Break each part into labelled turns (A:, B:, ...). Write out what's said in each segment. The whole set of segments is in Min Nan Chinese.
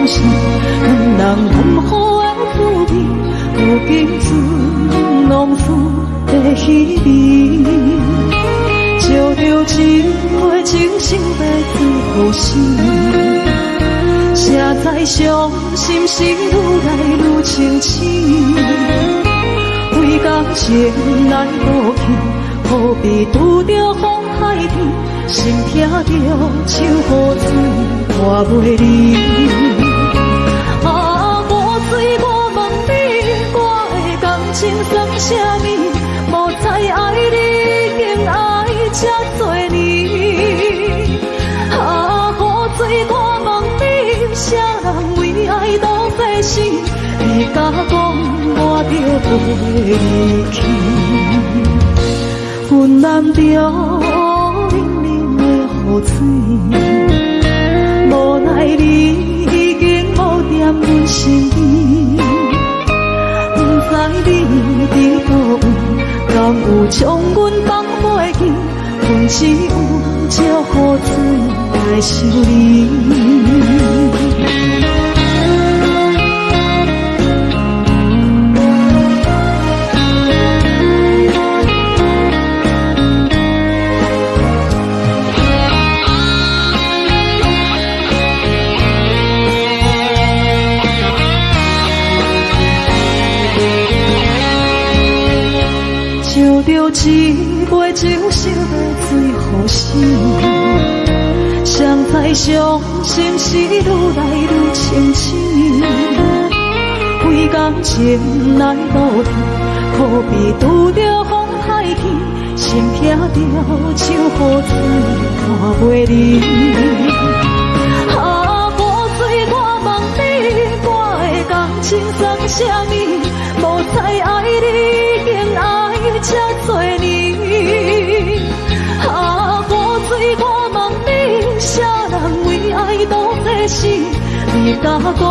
A: 心，阮人甘苦的滋味，如今剩农夫的稀微。照著一杯酒，想欲醉予死。谁知伤心事愈来愈清醒，为感情来赌气，好比拄著风海天，心疼著像雨水拖袂离。啊，雨水，我问你，我的感情算啥物？无知爱你已经爱这多年。啊，雨水，我问你，啥人为爱赌生死？你敢讲我著飞去？阮揽著冷冷的雨水，无奈你已经无踮阮身边，不知你伫佗位，敢有将阮放袂记？阮只有借雨水来想你。照著一杯酒，想欲醉予死。谁知傷心事愈來愈清醒，為感情來賭氣，可比拄著風海天，心疼著像雨水拖袂離。啊，雨水，我問你，我的感情算啥物？無知愛你已經愛這多年。啊，雨水，我問你，啥人為愛賭生死？你敢講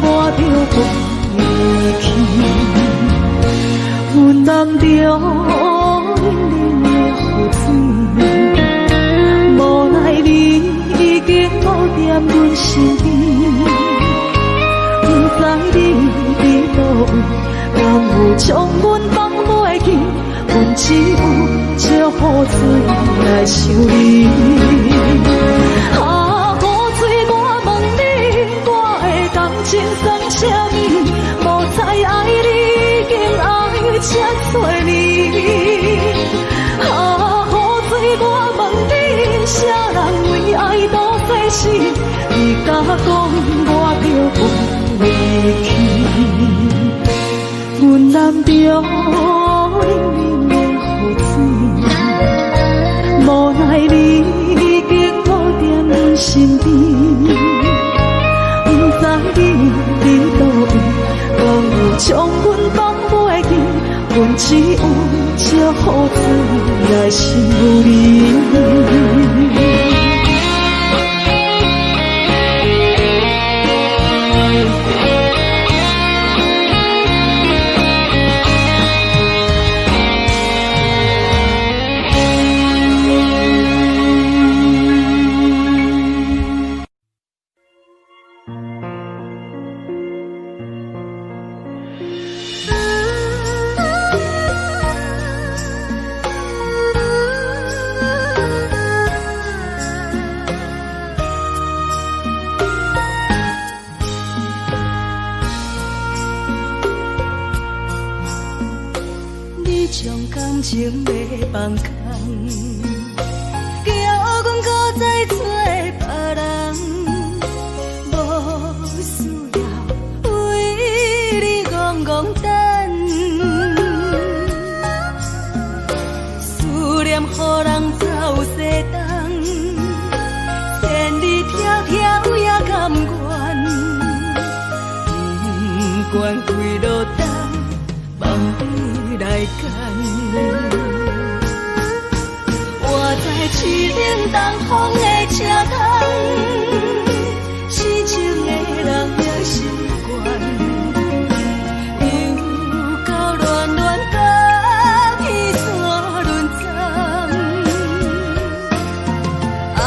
A: 我著飛去？阮攬著冷冷的雨水，無奈你已經無踮阮身邊，不知你佇佗位，敢有將阮放袂記？阮只有借雨水來想你。啊，雨水，我問你，我的感情算啥物？無知愛你已經愛這多年。啊，雨水，我問你，啥人為愛賭生死？你敢講我著飛去？阮攬著冷冷的雨水，無奈你已經無踮阮身邊，不知你佇佗位，敢有將阮放袂記？阮只有借雨水來想你。
B: 你將感情欲放空，叫阮閣再找別人，無需要為你戇戇等，思念予人走西東，千里迢迢也甘願，不管幾落冬，放你來揀。我在凄冷東風的車窗，痴情的人也習慣，又到暖暖甲彼山轮转。啊，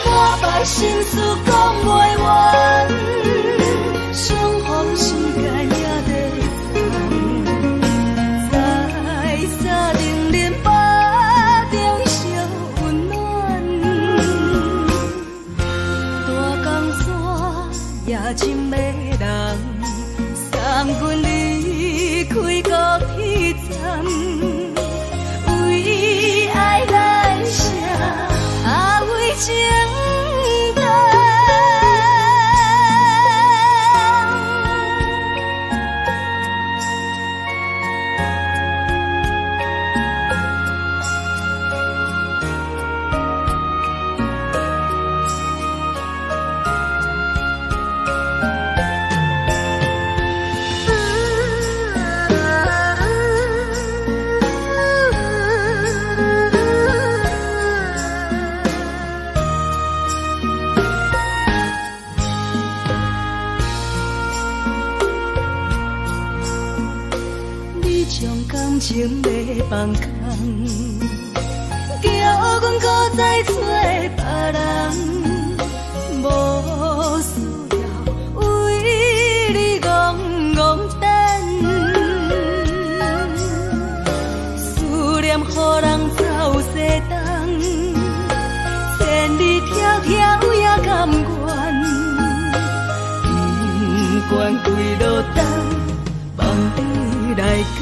B: 满腹心事讲袂完，也情迷人，送阮离开高铁站，为爱来写，啊为情等。你将感情要放空，叫阮搁再找别人，无需要为你戆戆等，思念予人走西东，千里迢迢也甘愿，不管几落冬，放你来拣。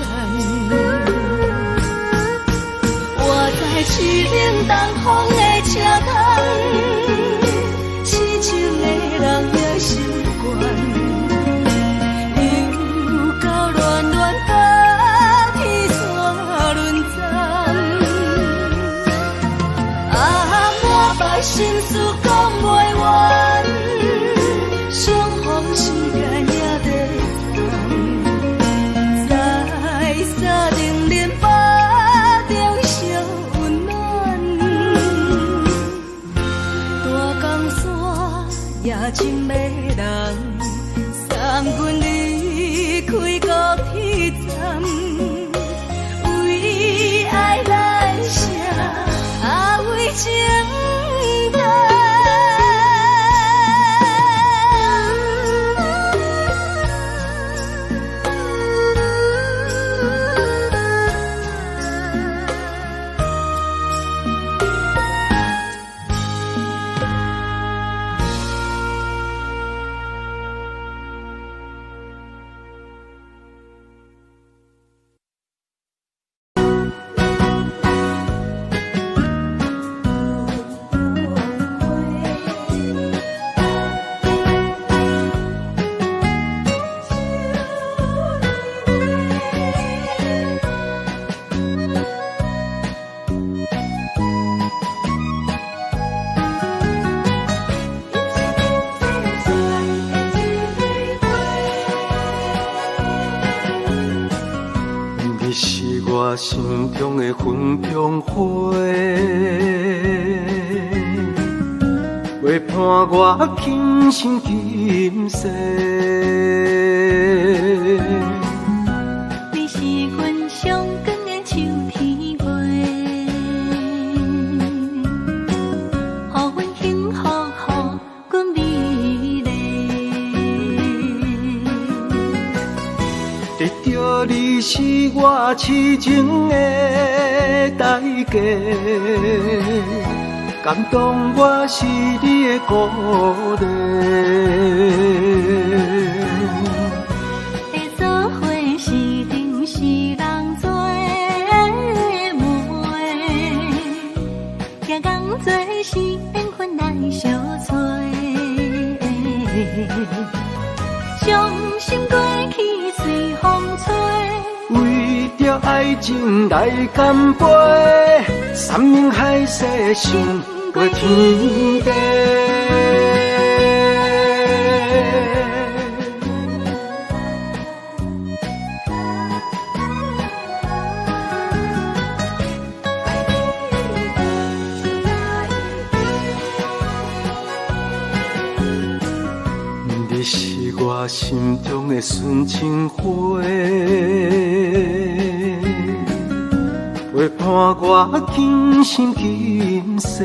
B: 我在凄冷东风的车窗，痴情的人也习惯，又到恋恋高铁线轮站，啊，满腹心事讲袂完，相逢时间也短暂，在三重连腹中相温暖，大江山也情迷人，送阮离开高铁站，为爱来写，啊为情等。
C: 你是我心中的云中花，陪伴我今生今世。
D: 你是阮上光的秋天月，予阮幸福，予阮美丽。
C: 得到你是我痴情的代价，感动我是你的鼓励。
D: 会做伙是阵是人做媒，行工做是缘分来相催。伤心过去随风吹，
C: 为著爱情来干杯，山盟海誓胜过天地。你是我心中的纯情花，陪伴我今生今世。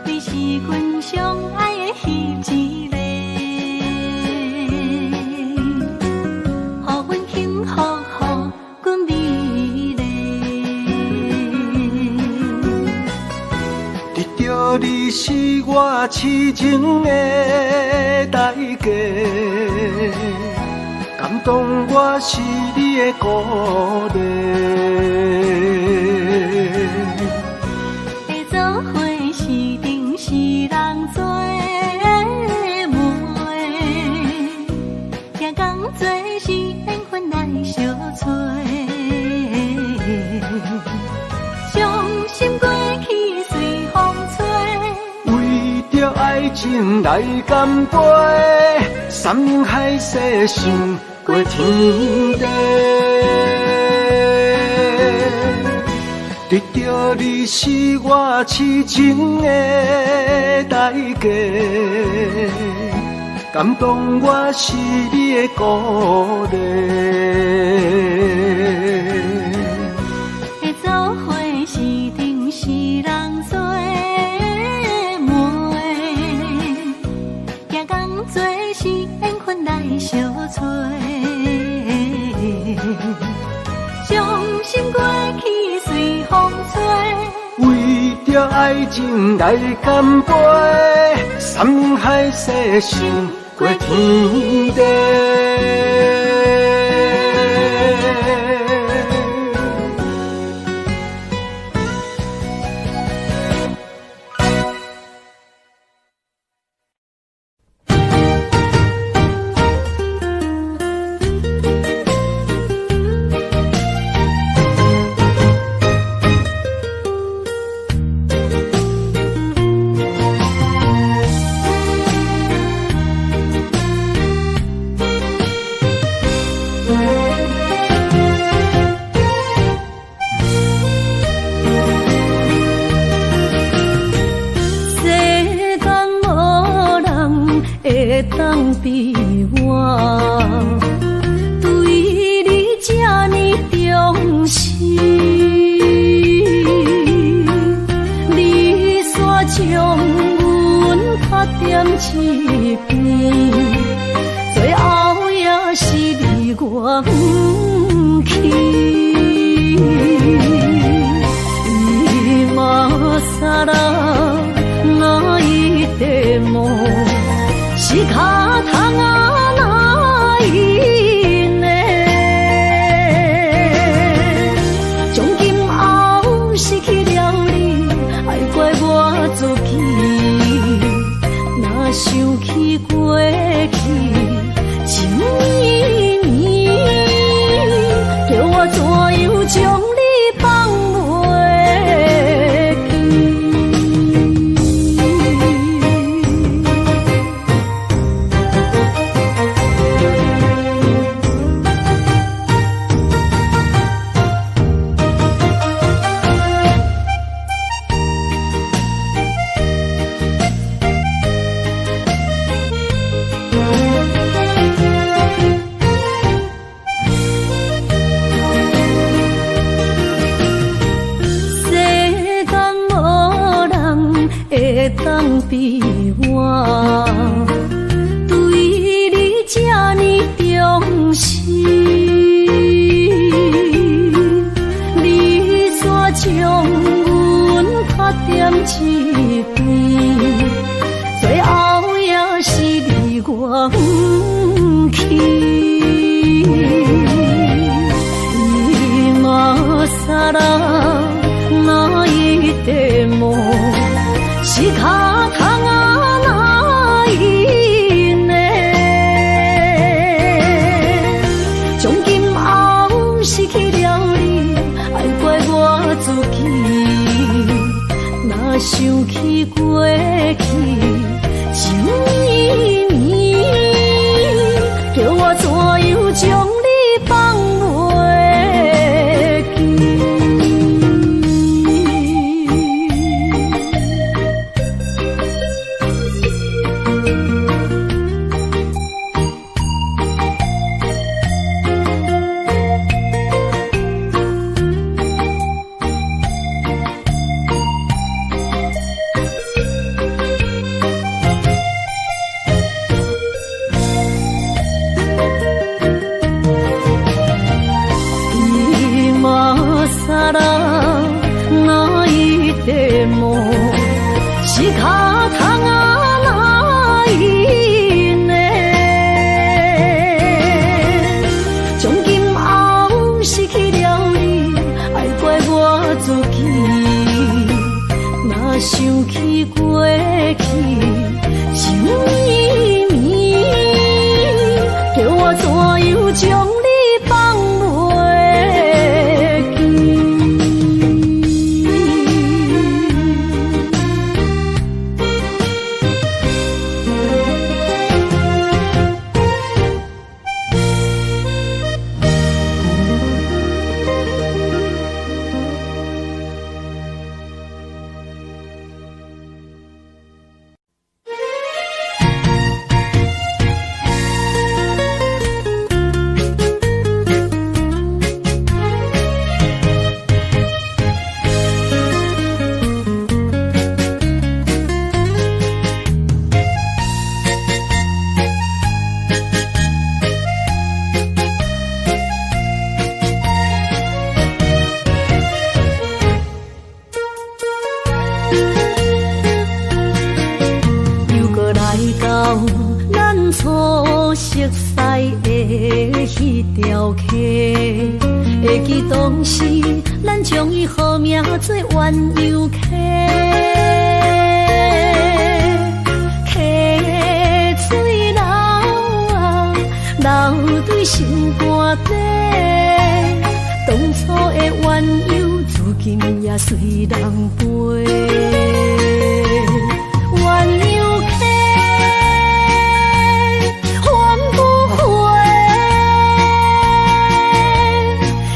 D: 你是阮上爱的彼一个，予阮幸福，予阮美丽。
C: 得得著你是我痴情的代價，感動我是你的鼓勵。
D: 會做伙是阵是人做媒，行工做是緣分來相揣，傷心過去隨風吹。
C: 為著愛情來乾杯，山盟海誓勝過天地。得著你是我痴情的代價，感動我是你的鼓勵。
D: 會做伙是陣是人做媒，行工做是緣分來相揣，傷心過去隨風吹。
C: 為著愛情來乾杯，山盟海誓勝過天地。
B: 世間無人會當比我，對你這呢重視。你煞將阮拍踮一邊，最後也是離我遠去。今更泣いても仕方がないね。從今後失去了你，愛怪我自己。若想起過去情綿綿，叫我怎樣將你放袂記？世間無人會當比我，對你這呢重視。你煞將阮拍踮一邊，最後也是離我遠去。今更泣いても仕方がないね。從今後失去了你，愛怪我自己。若想起過去情綿綿，叫我怎樣將你放袂記？起過去情绵绵，叫我怎樣將你放袂記？又閣來到咱初熟似的彼條溪，會記當時咱將伊號名做鴛鴦溪，溪水流啊流對心肝底，當初的鴛鴦如今也隨人飛。鴛鴦溪還不回，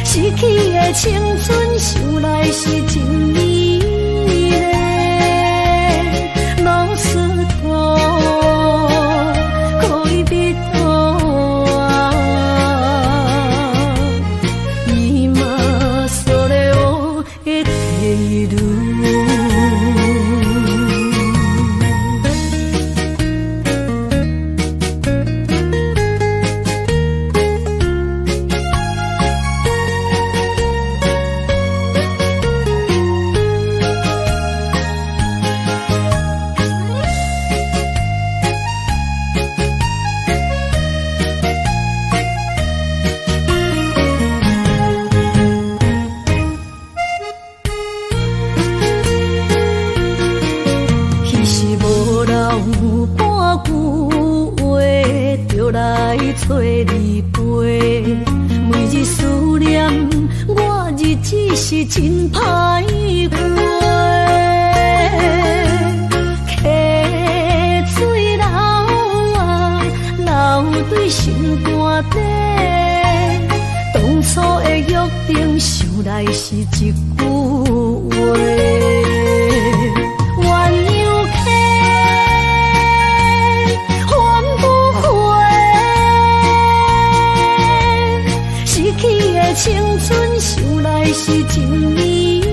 B: 失去的青春想來是真美麗。老實講，戀人啊，今それを得ている。彼時無留半句話，就來找你飛。每日思念，我日子是真歹過。溪水流啊流對心肝底，當初的約定，想來是一句話。鴛鴦溪還不回，失去的青春想來是真美麗。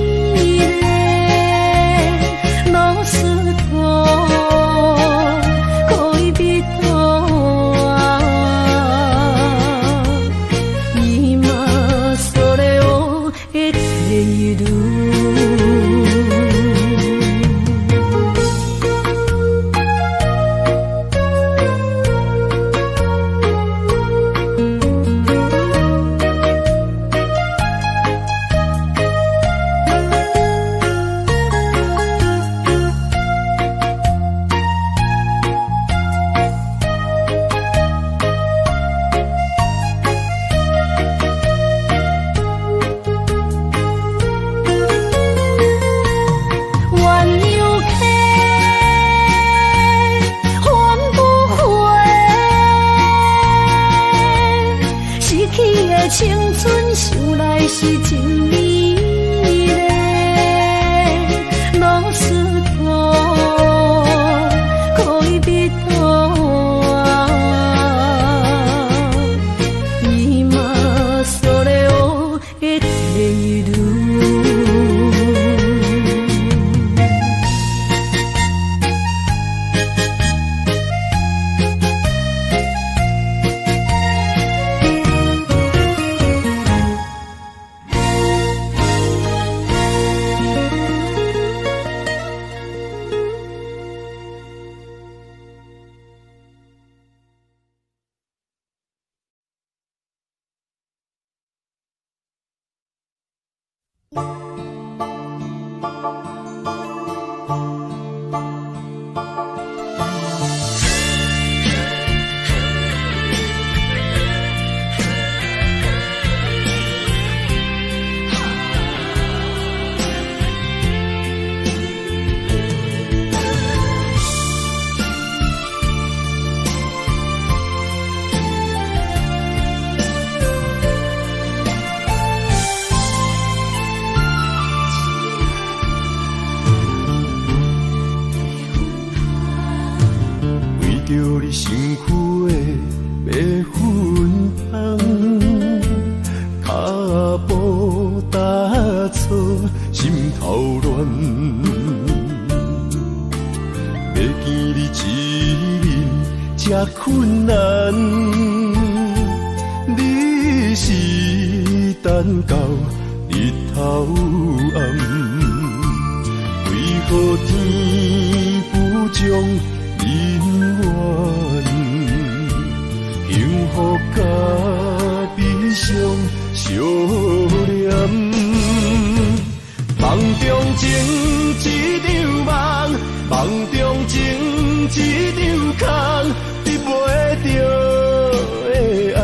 B: 老實講，戀人啊，今それを得ている。鴛鴦溪還不回，失去的青春想來是真美麗。老實講，戀人啊，今それを得ている。
C: 困难，你是等到日头暗，为何天不将人怨？幸福甲悲伤相连，梦中情一场梦，梦中情一场空。得袂著的爱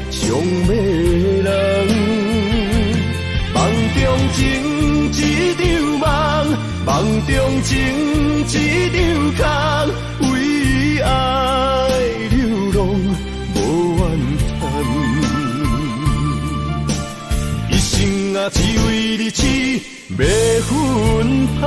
C: 伤迷人，梦中情一场梦，梦中情一场空，为爱流浪无怨叹，一生啊只为你痴迷芬芳。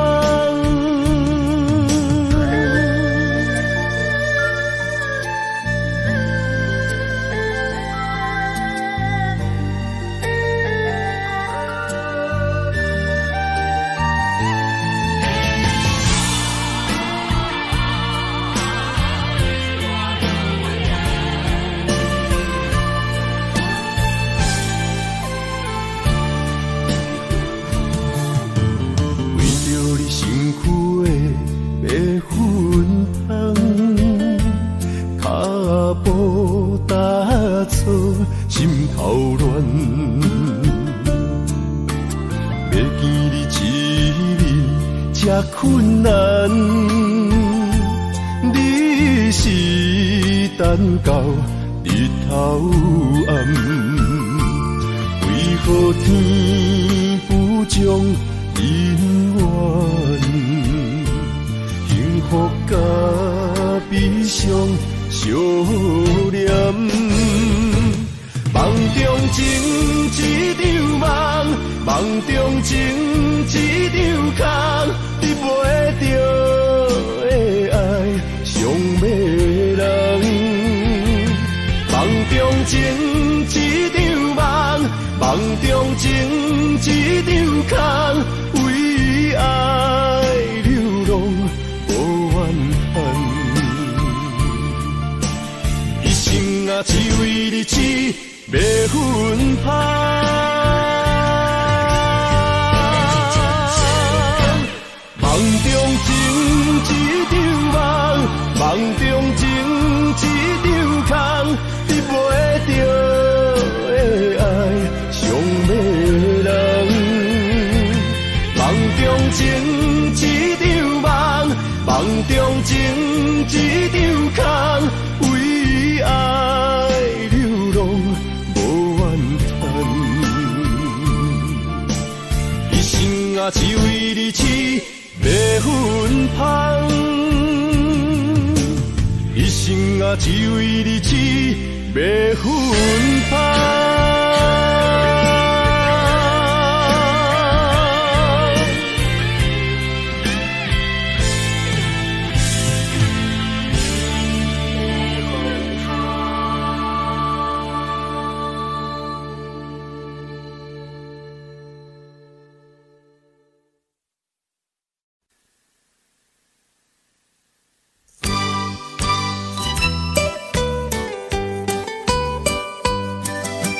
C: 心头乱，欲见你一面这困难。你是等到日头暗，为何天不将人怨？幸福甲悲伤相连。梦中情一场梦，梦中情一场空，得袂著的爱伤迷人。梦中情一场梦，梦中情一场空，为爱流浪无怨叹，一生啊只为你痴迷芬芳。梦中情一场梦，梦中情一场空，得袂著的爱伤迷人。梦中情一场梦，梦中情一场空，为爱流浪无怨叹，一生啊只为你痴迷芬芳，一生啊只为你痴迷芬芳。
B: 梦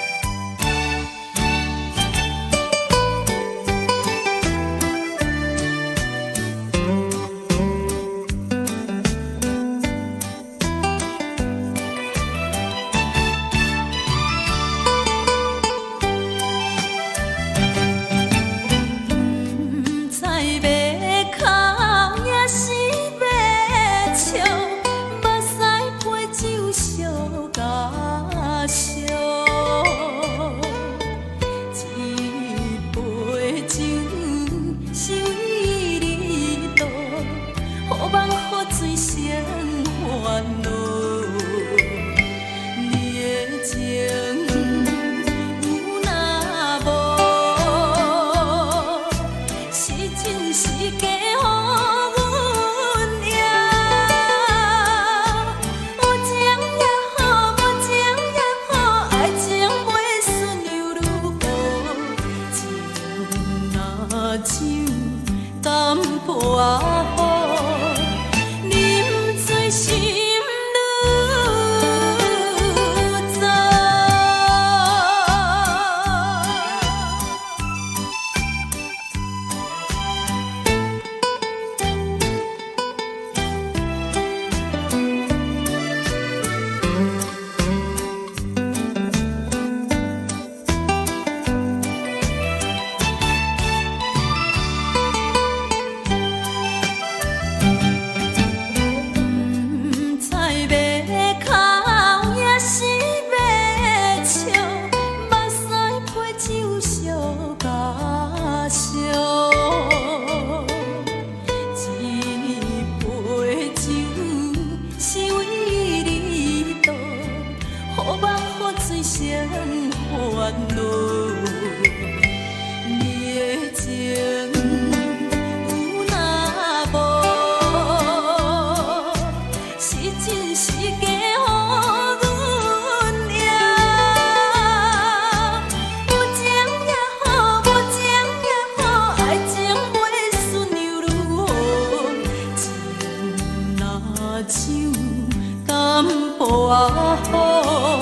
B: 仔好，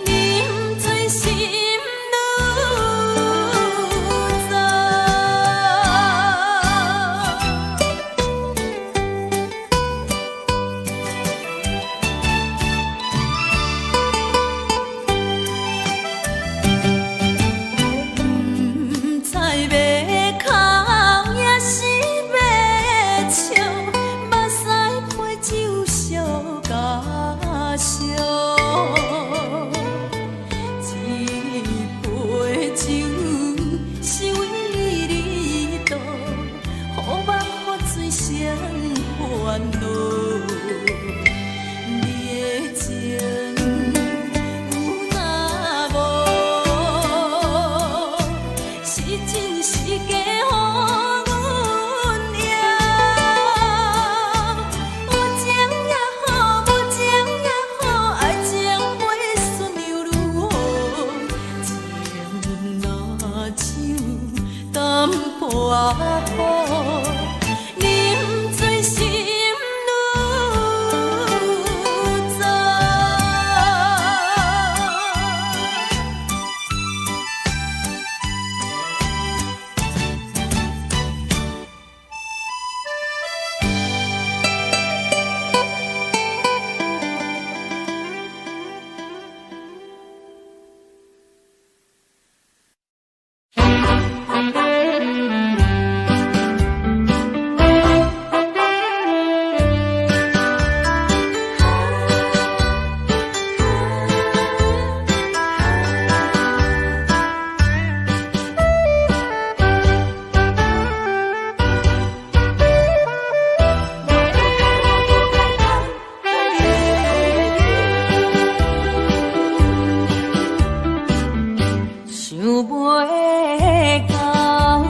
B: 啉醉心愈早。毋知欲哭抑是欲笑，目屎陪酒相加烧。这杯酒是为你而倒，予梦予醉成烦恼。你的情有若无，是真是假，予阮赢。有情也好，无情也好，爱情飞顺又如何？情若像淡薄仔雨，啉醉心愈早。
A: 想袂到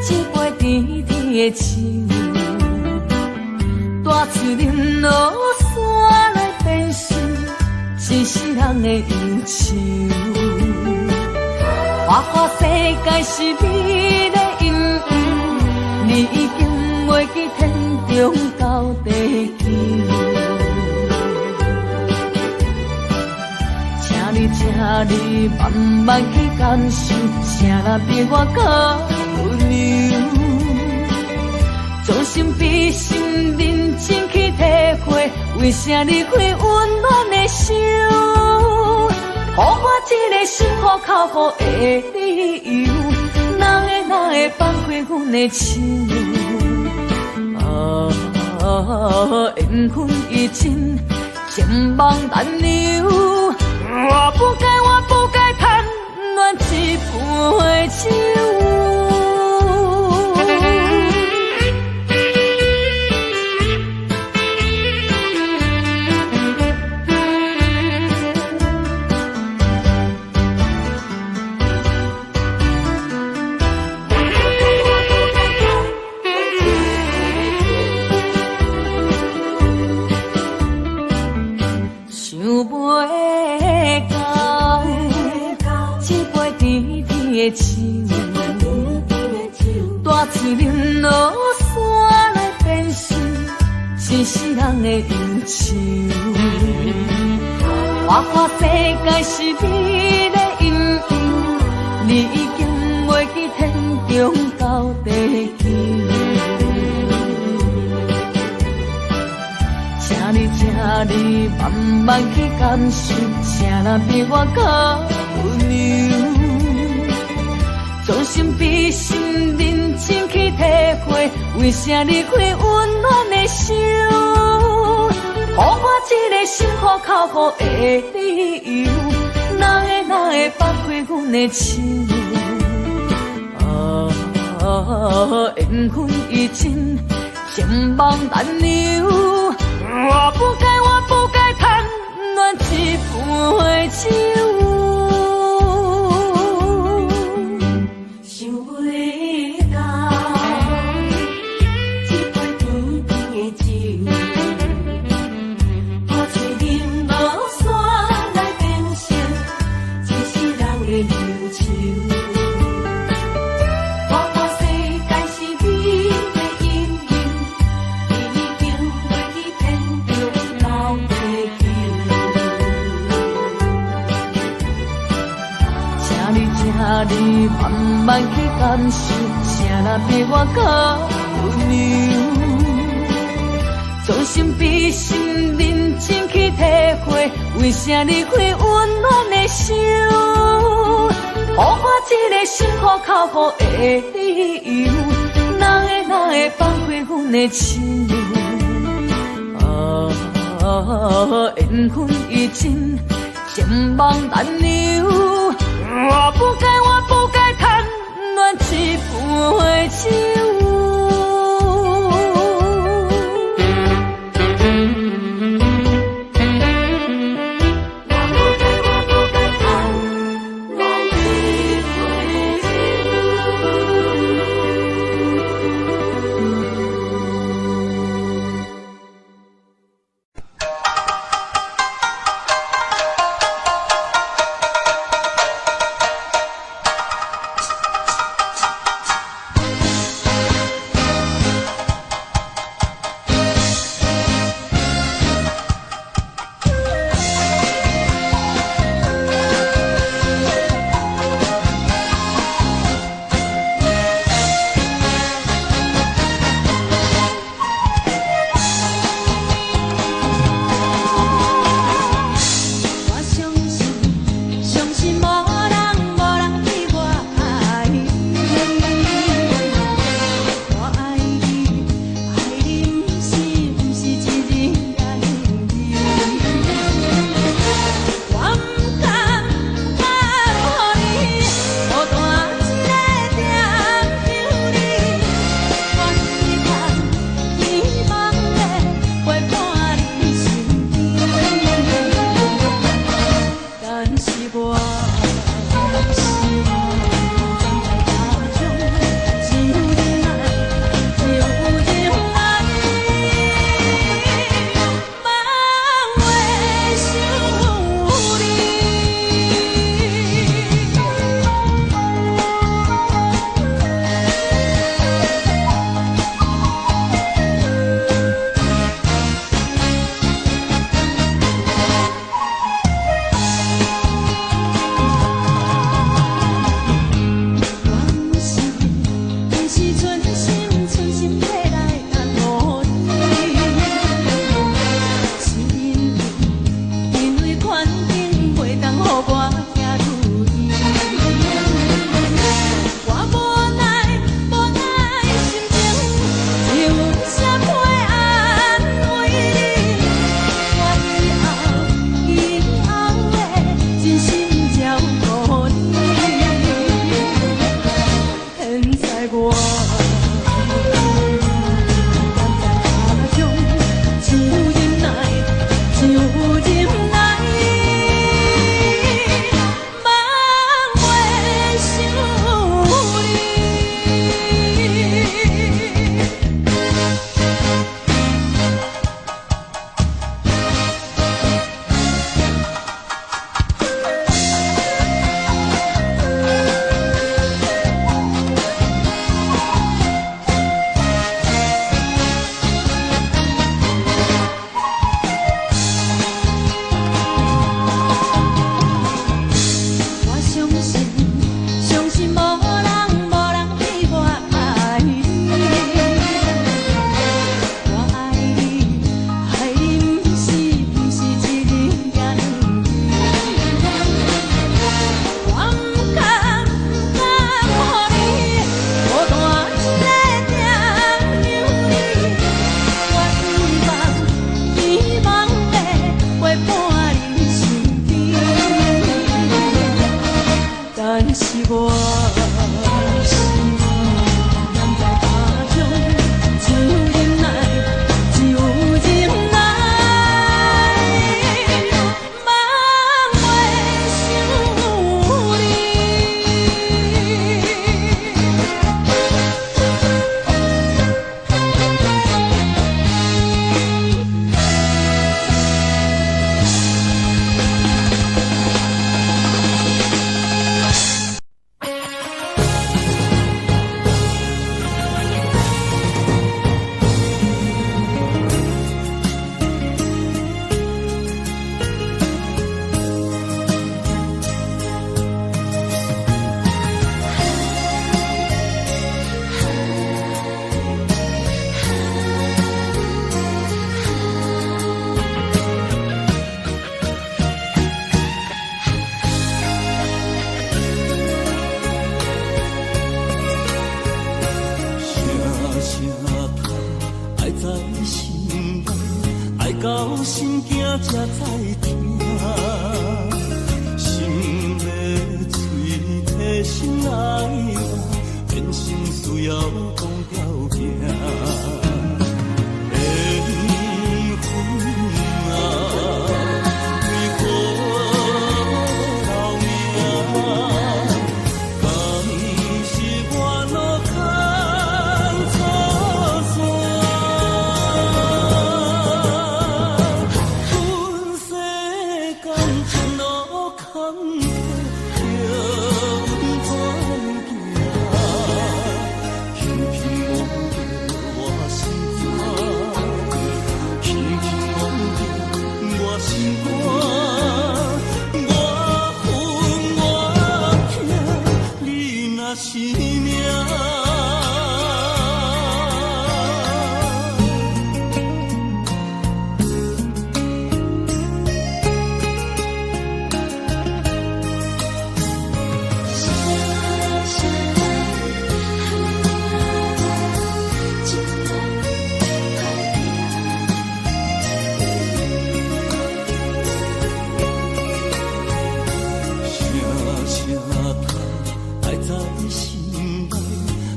A: 这杯甜甜的酒，大喙啉落山来变成一世人的忧愁。花花世界是美丽阴影，你已经袂记天长到地久。请你，请你慢慢去感受，啥人比我较温柔？将心比心，认真去体会，为啥离开温暖的手？予我这个心苦口苦的理由，哪会哪会放开阮的手？啊，缘分已尽，情梦难留。我不该，我不该贪恋这杯酒。想袂到这杯甜甜的酒，大喙啉落山来变成一世人的忧愁。花花世界是美丽阴影，你已经袂记天长到地久。请你，请你慢慢去感受，啥人比我较温柔？将心比心，认真去体会，为啥离开温暖的手？予我这个心苦口苦的理由，哪会哪会放开阮的手？啊，缘分已尽，情梦难留。我不该，我不该贪恋这杯酒。
B: 想袂到这杯甜甜的酒，大喙啉落山来变成一世人的忧愁。花花世界是美丽阴影，你已经袂记天长到地久。
A: 你慢慢去感受，啥人比我較溫柔。將心比心，認真去體會，為啥離開溫暖的手？予我這个心苦口苦的理由，哪會哪會放開阮的手？啊，緣分已盡，情網難留。我不該，我不該貪戀一杯酒。
B: 我
C: 心內，愛到心驚才知疼。心欲喙提心愛我，變成需要講條件。緣分啊，為何留名？敢是我路牽錯線？阮世感情路坎坷，叫阮怎行？轻轻摸著我心肝，轻轻摸著我心肝，我恨我疼，你若是命。聲聲叹，愛在心內，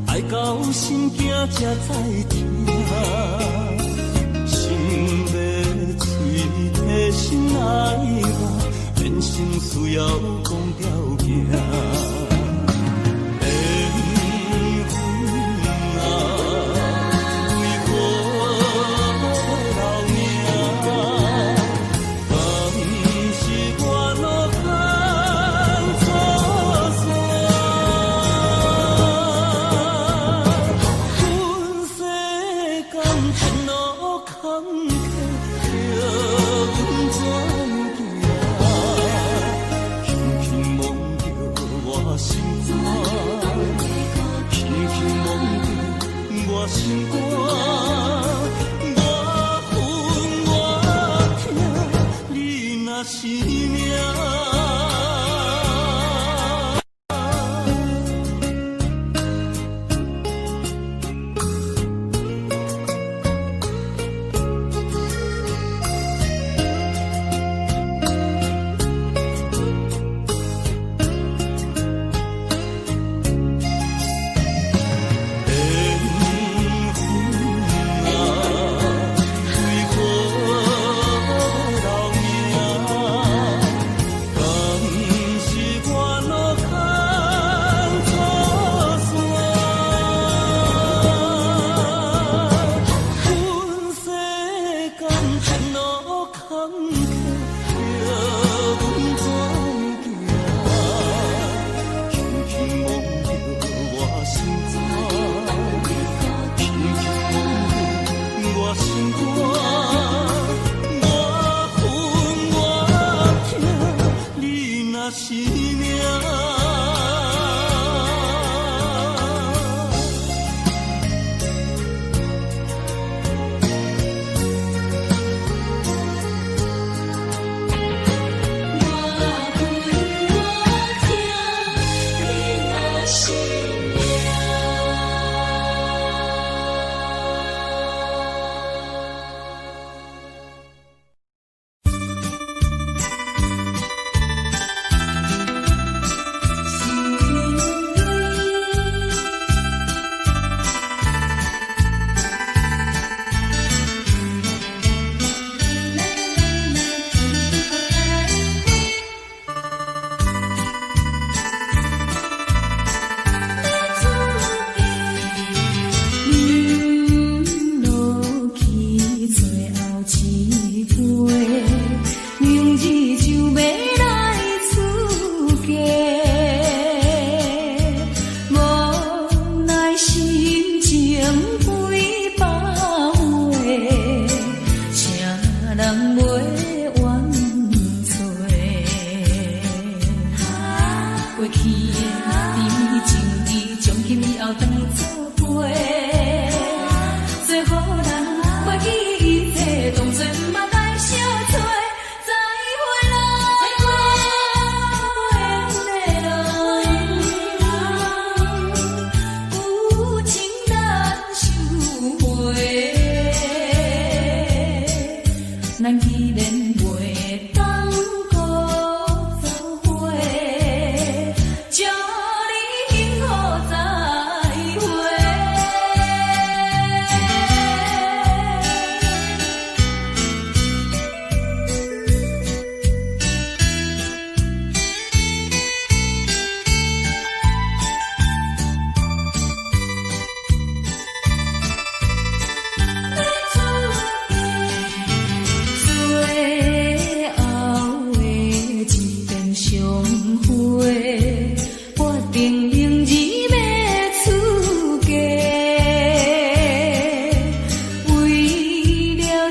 C: 愛到心驚才知疼。心欲喙提心愛我，變成需要講條件。緣分啊，為何留名？敢是我路牽錯線？阮世感情路坎坷，叫阮怎行？轻轻摸著我心肝，轻轻摸著我心肝，我恨我疼，你若是命。緣分啊，為何留名？敢是我路牽錯線？阮世感情路坎坷，叫阮怎行？轻轻摸著我心肝，轻轻摸著我心肝，我恨我疼，你若是命。
B: 我恨我疼，你若是命。
A: 饮落去最後一杯，明日就欲來出嫁，無奈心情幾百回，請人袂怨罪。過去的甜蜜情意，從今以後當作陪。做予人袂記一切，當作毋捌來相找。再會啦，無緣的人，有情難收回。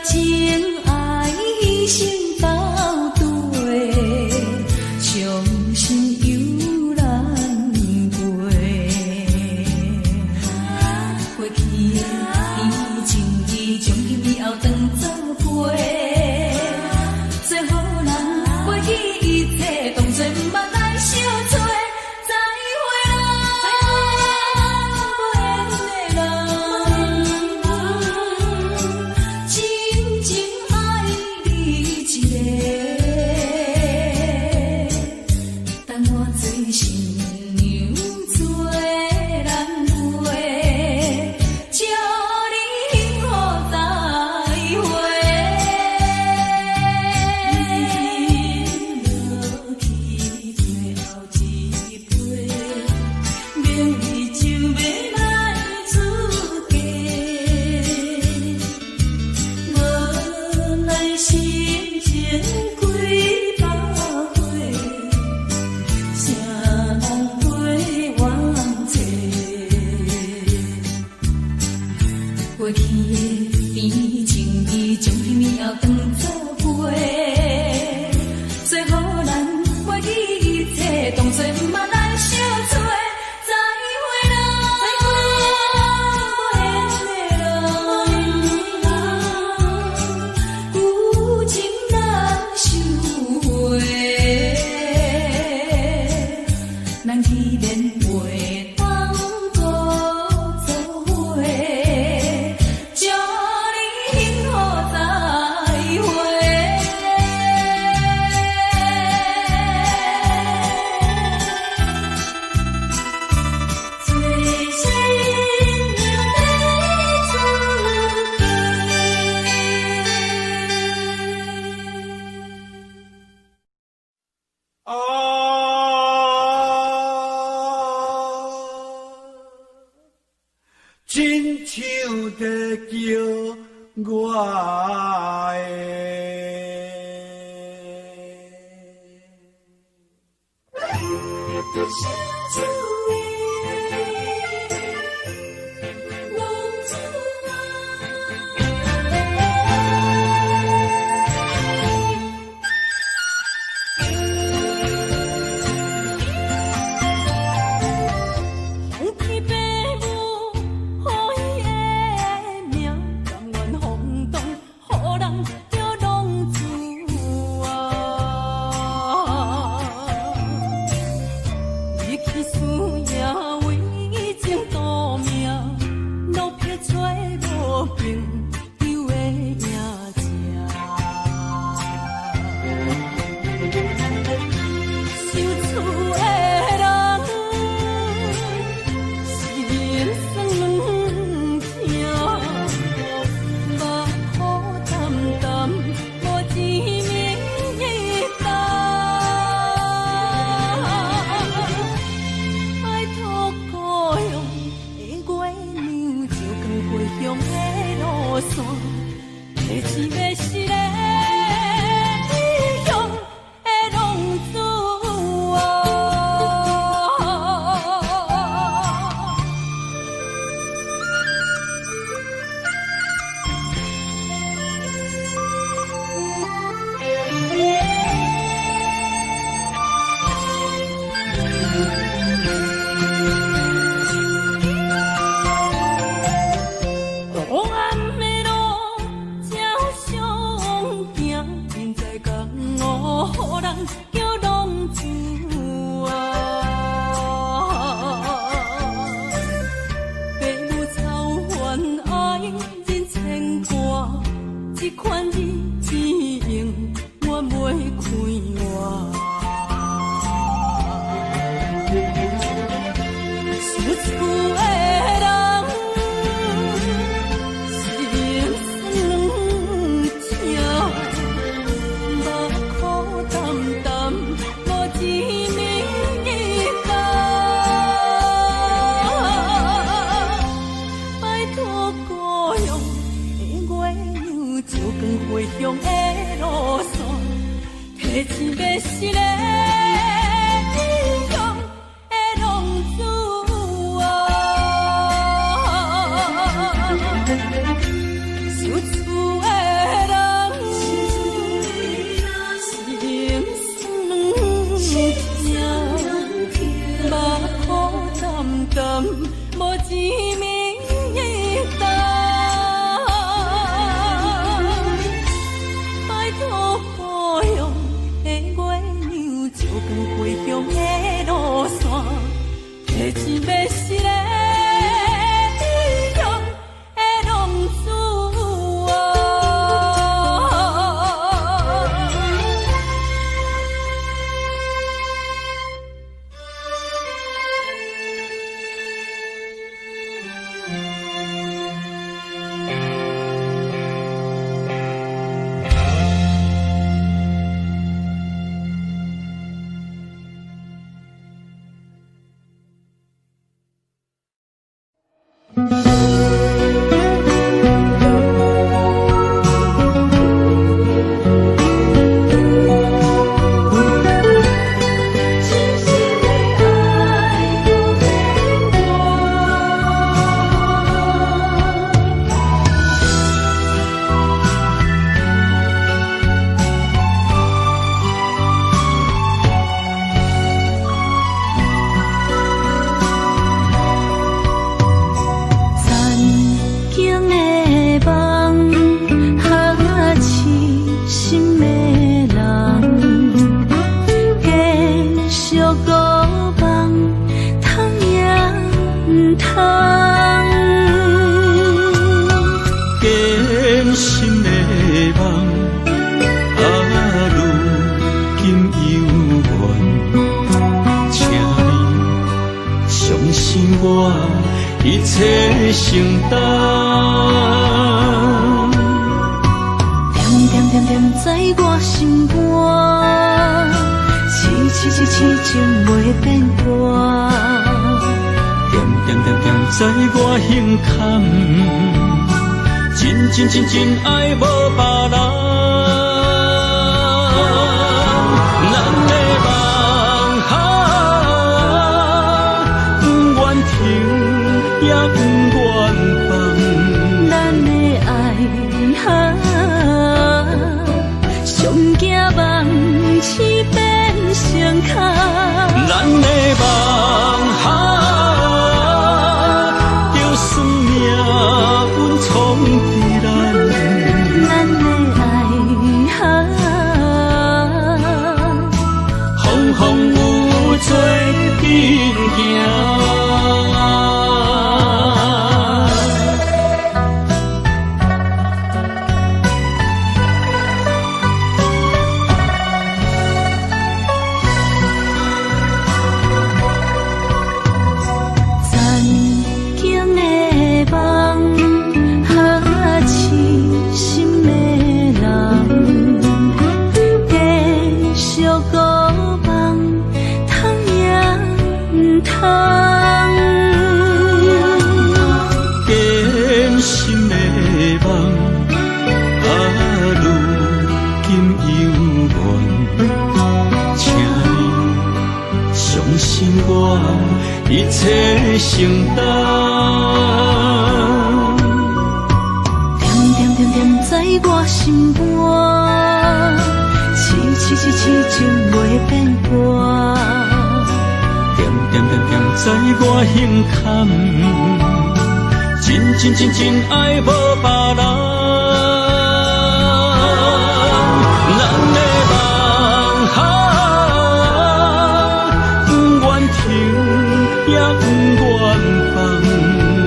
B: 情愛犧牲到底，傷心猶難過。過去的甜情意，從今以後當作陪。做予人袂記一切，當作毋捌來相找。再會啦，無緣的人，真情愛你一個，等我做新娘做人陪，祝你幸福再會。落去最後一杯，明日就欲來出嫁。無奈心情幾百回，誰人陪阮坐？過去的甜情意，從今以後當作陪。做予人袂記一切，當作毋捌來相找。再會啦，無緣的人，舊情難收回。咱既然袂當閣做伙，祝你幸福再會。做新娘欲出嫁。
C: 啊，親像在叫我的。
B: 相思的浪子啊！
A: 红天白雾，予伊的名，甘愿风动，予人叫浪子啊。离去思夜为情赌命，落魄找无朋友的影子。想厝的人，心酸软疼，目苦澹澹，無一暝答。拜託故鄉的月娘，照光回鄉的路線，提錢欲死的異鄉的浪子啊！黑暗的路才相行，人在江湖，予人叫浪子啊。爸母操煩愛人牽掛，這款日子永遠袂快活。想厝的人，心酸软疼，目苦澹澹，無一暝答。拜託故鄉的月娘，照光回鄉的路線，提錢欲死的異鄉的浪子啊！想厝的人，
C: 夢，啊，如今猶原，請你相信我，一切承擔。
B: 恬恬恬恬在我心肝，痴痴痴痴情袂變卦。
C: 恬恬恬恬在我胸坎，真真真真愛無別人。咱的夢啊，不願停也不願放。
B: 咱的愛啊，上驚夢醒變成空。
C: 咱的夢啊，就算命運創佇咱。
B: 咱的愛啊，
C: 風風雨雨做陣行。
B: 曾經的夢，啊，痴心的人，繼續孤夢，通也毋通。
C: 堅心的夢，啊，如今猶原，請你相信我，一切承擔。
B: 恬恬恬恬在我心肝，痴痴痴痴情袂變卦。
C: 恬恬恬恬在我胸坎，真真真真愛無別人。咱的夢啊，不願停也不願放。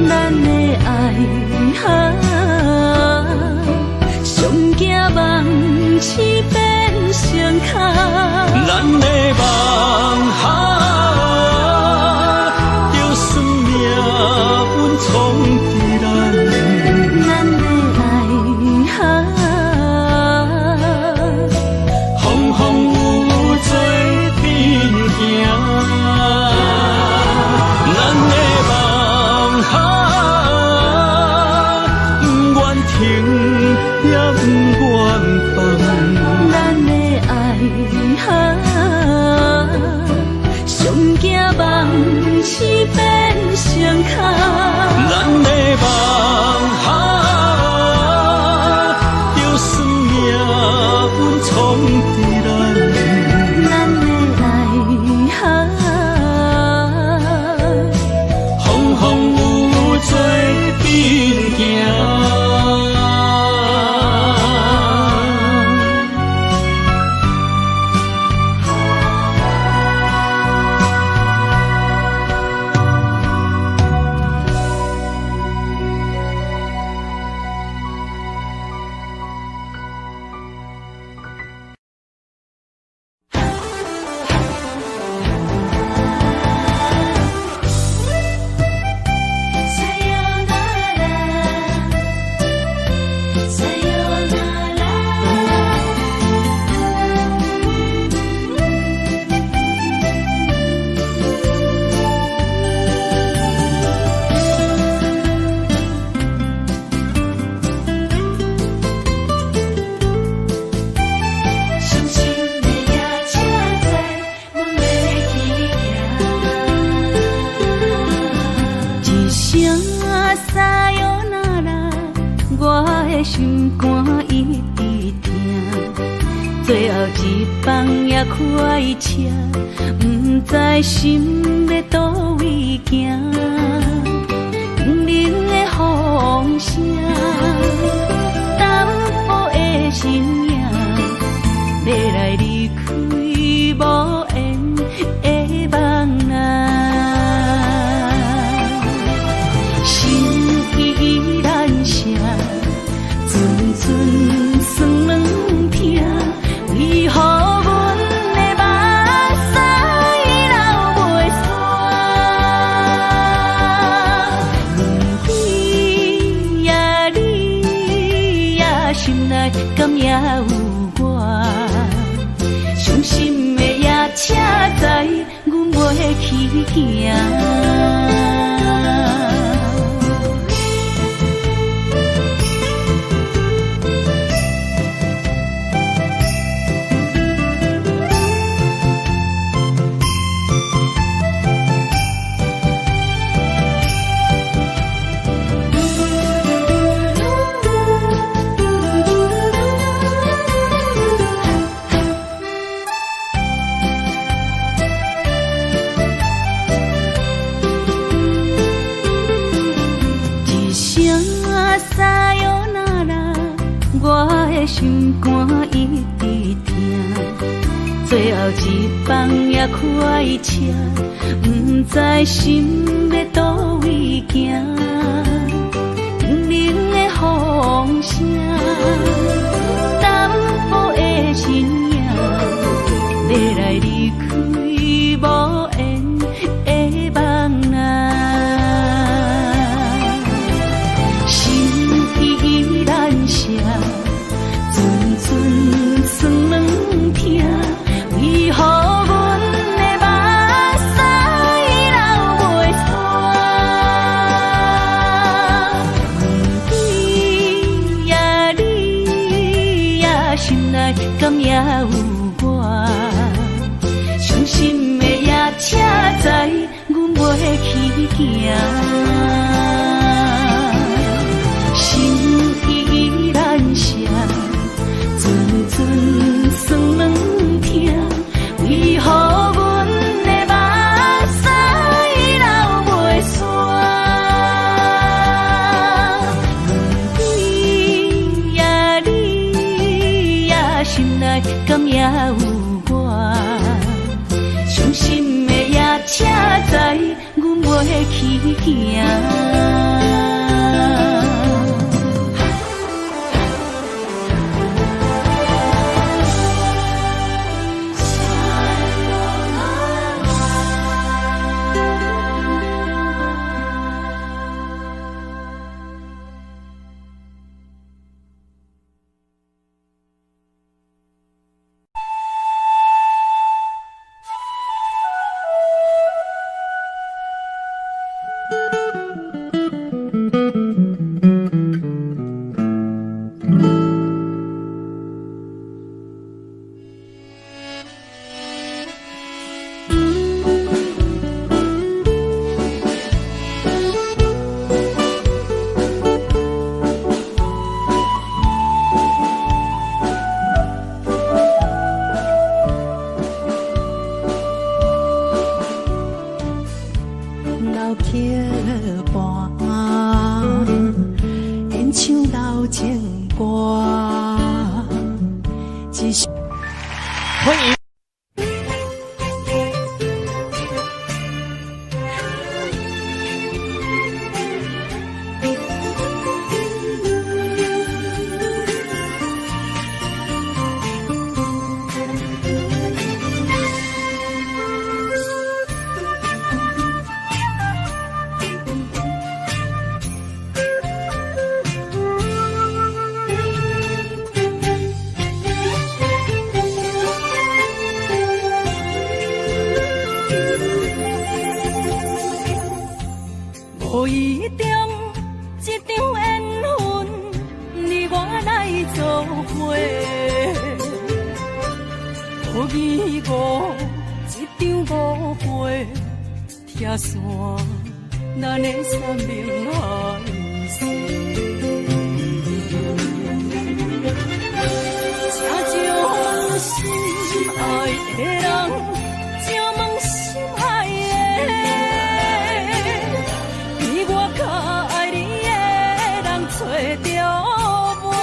B: 咱的愛啊，上驚夢醒變成空。
C: 咱的夢啊，就算命運創佇咱。
B: 咱的愛啊，
C: 風風雨雨做陣行。咱的夢啊，不願停也不願放。
B: 咱的愛啊，上驚夢醒變成空。
C: 咱的夢啊，就算命運創佇咱。
B: 咱的愛啊，
C: 風風雨雨做陣行。
B: 伤心的夜車載，阮欲去行。一聲さよなら，我的心肝一直疼。最後一班也開車，毋知心欲佗位行。冷冷的風聲，淡薄的身影。欲來離開無緣的夢啊，心意難捨，陣陣酸
D: 心內敢猶有我？傷心的夜車知阮袂去行。心肝一直疼，最後一班也開車，毋知心欲佗位行。冷冷的風聲，淡薄的身影，欲來離開無緣的夢啊，心意難捨。陣酸軟疼，為何阮的目屎流袂煞？你呀你呀，心內敢猶有我？傷心的夜車知阮袂去行。心意難捨。陣酸軟疼，為何阮的目屎流袂煞？你呀你呀，心內敢猶有我？傷心的夜車知阮袂去行。
B: 無意中一場緣分，你我來做伙。無疑誤一場誤會，拆散咱的山盟海誓。请将心愛的人，請問心愛的，比我較愛你的人揣著袂？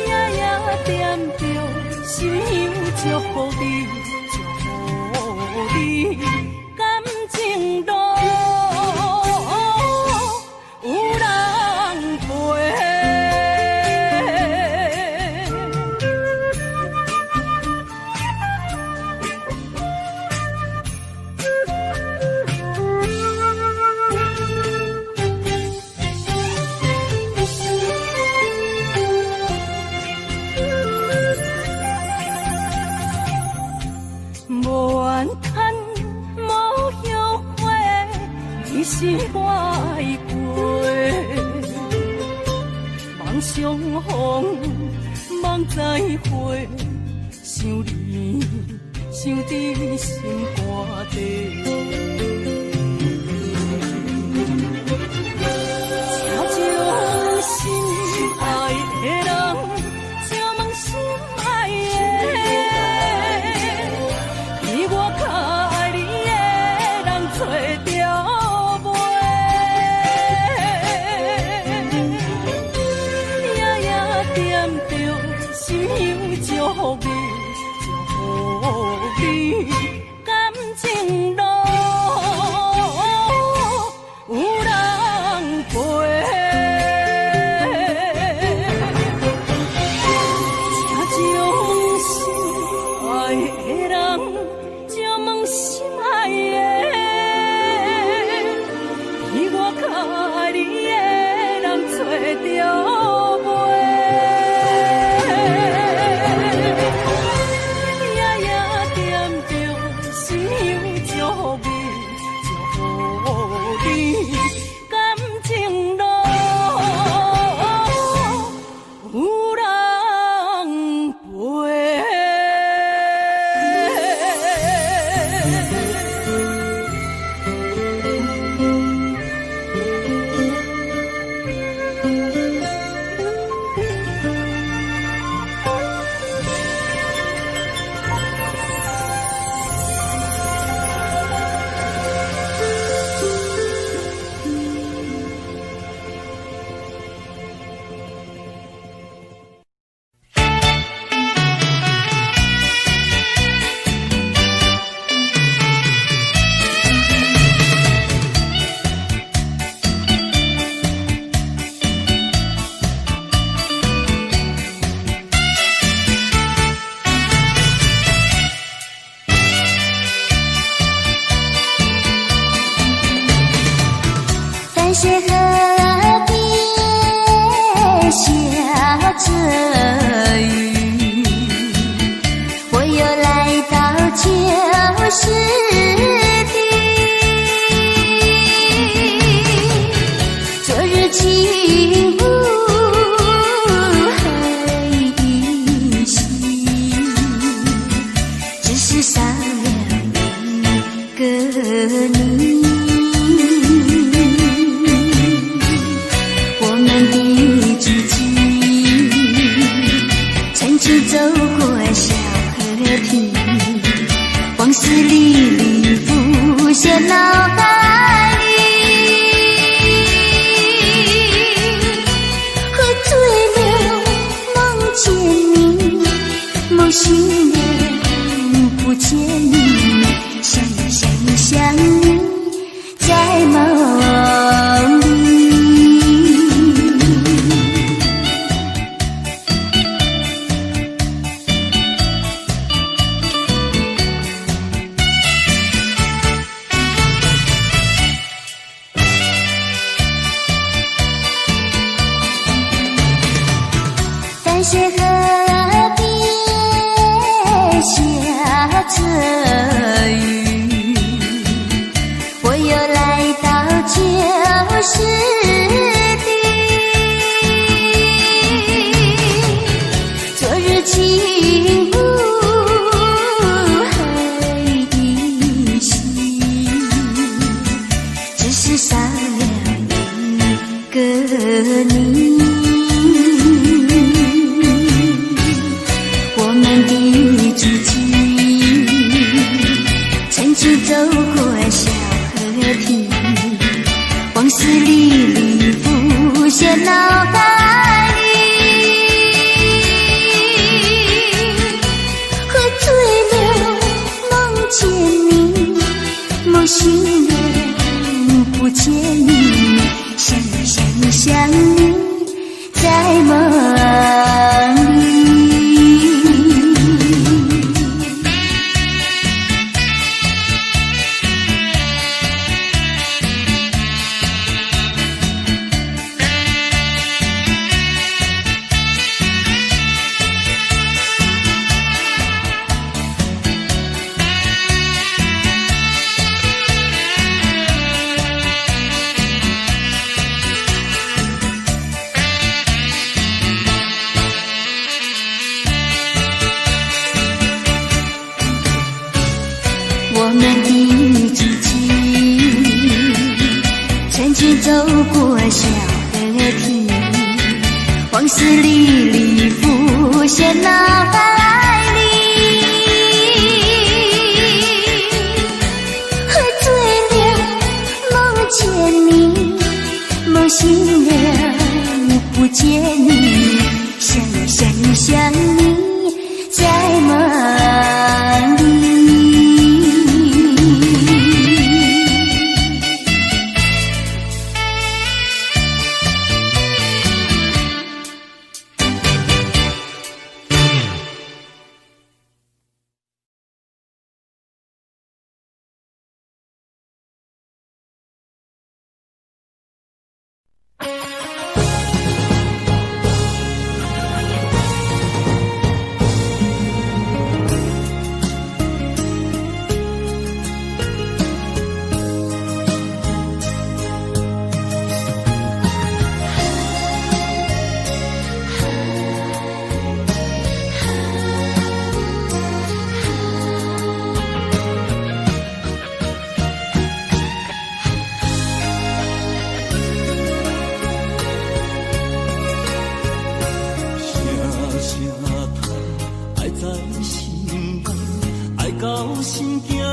B: 夜夜惦著心香祝福你，祝福你感情路有人陪。
A: 人相逢，梦再会，想你，想伫心肝底。请将心爱的人，请问心爱的，比我较爱你的人找著袂？夜夜惦著心香祝福你，祝福你感情路有人陪。请将心爱的人，请问心爱的，比我较爱你的人找著袂？夜夜惦著心香祝福你，祝福你感情路有人陪。
B: 淡水河边下着雨，我又来到旧时地。昨日情雾还依稀，只是少了一个你。我们的足迹，曾经走过小河平，往事历历浮现脑海里。喝醉了梦见你，梦醒了不见你，想想想你在梦里。淡水河边下着雨，我又来到旧时地。昨日情雾还依稀，只是少了一个你。我们的足迹，曾经走过小河平，往事历历浮现脑海里。喝醉了梦见你，梦醒了不见你，想想想你在梦里。往事歷歷浮現腦海裡。喝醉了夢見你，夢醒了不見你，想呀想你想你在夢裡。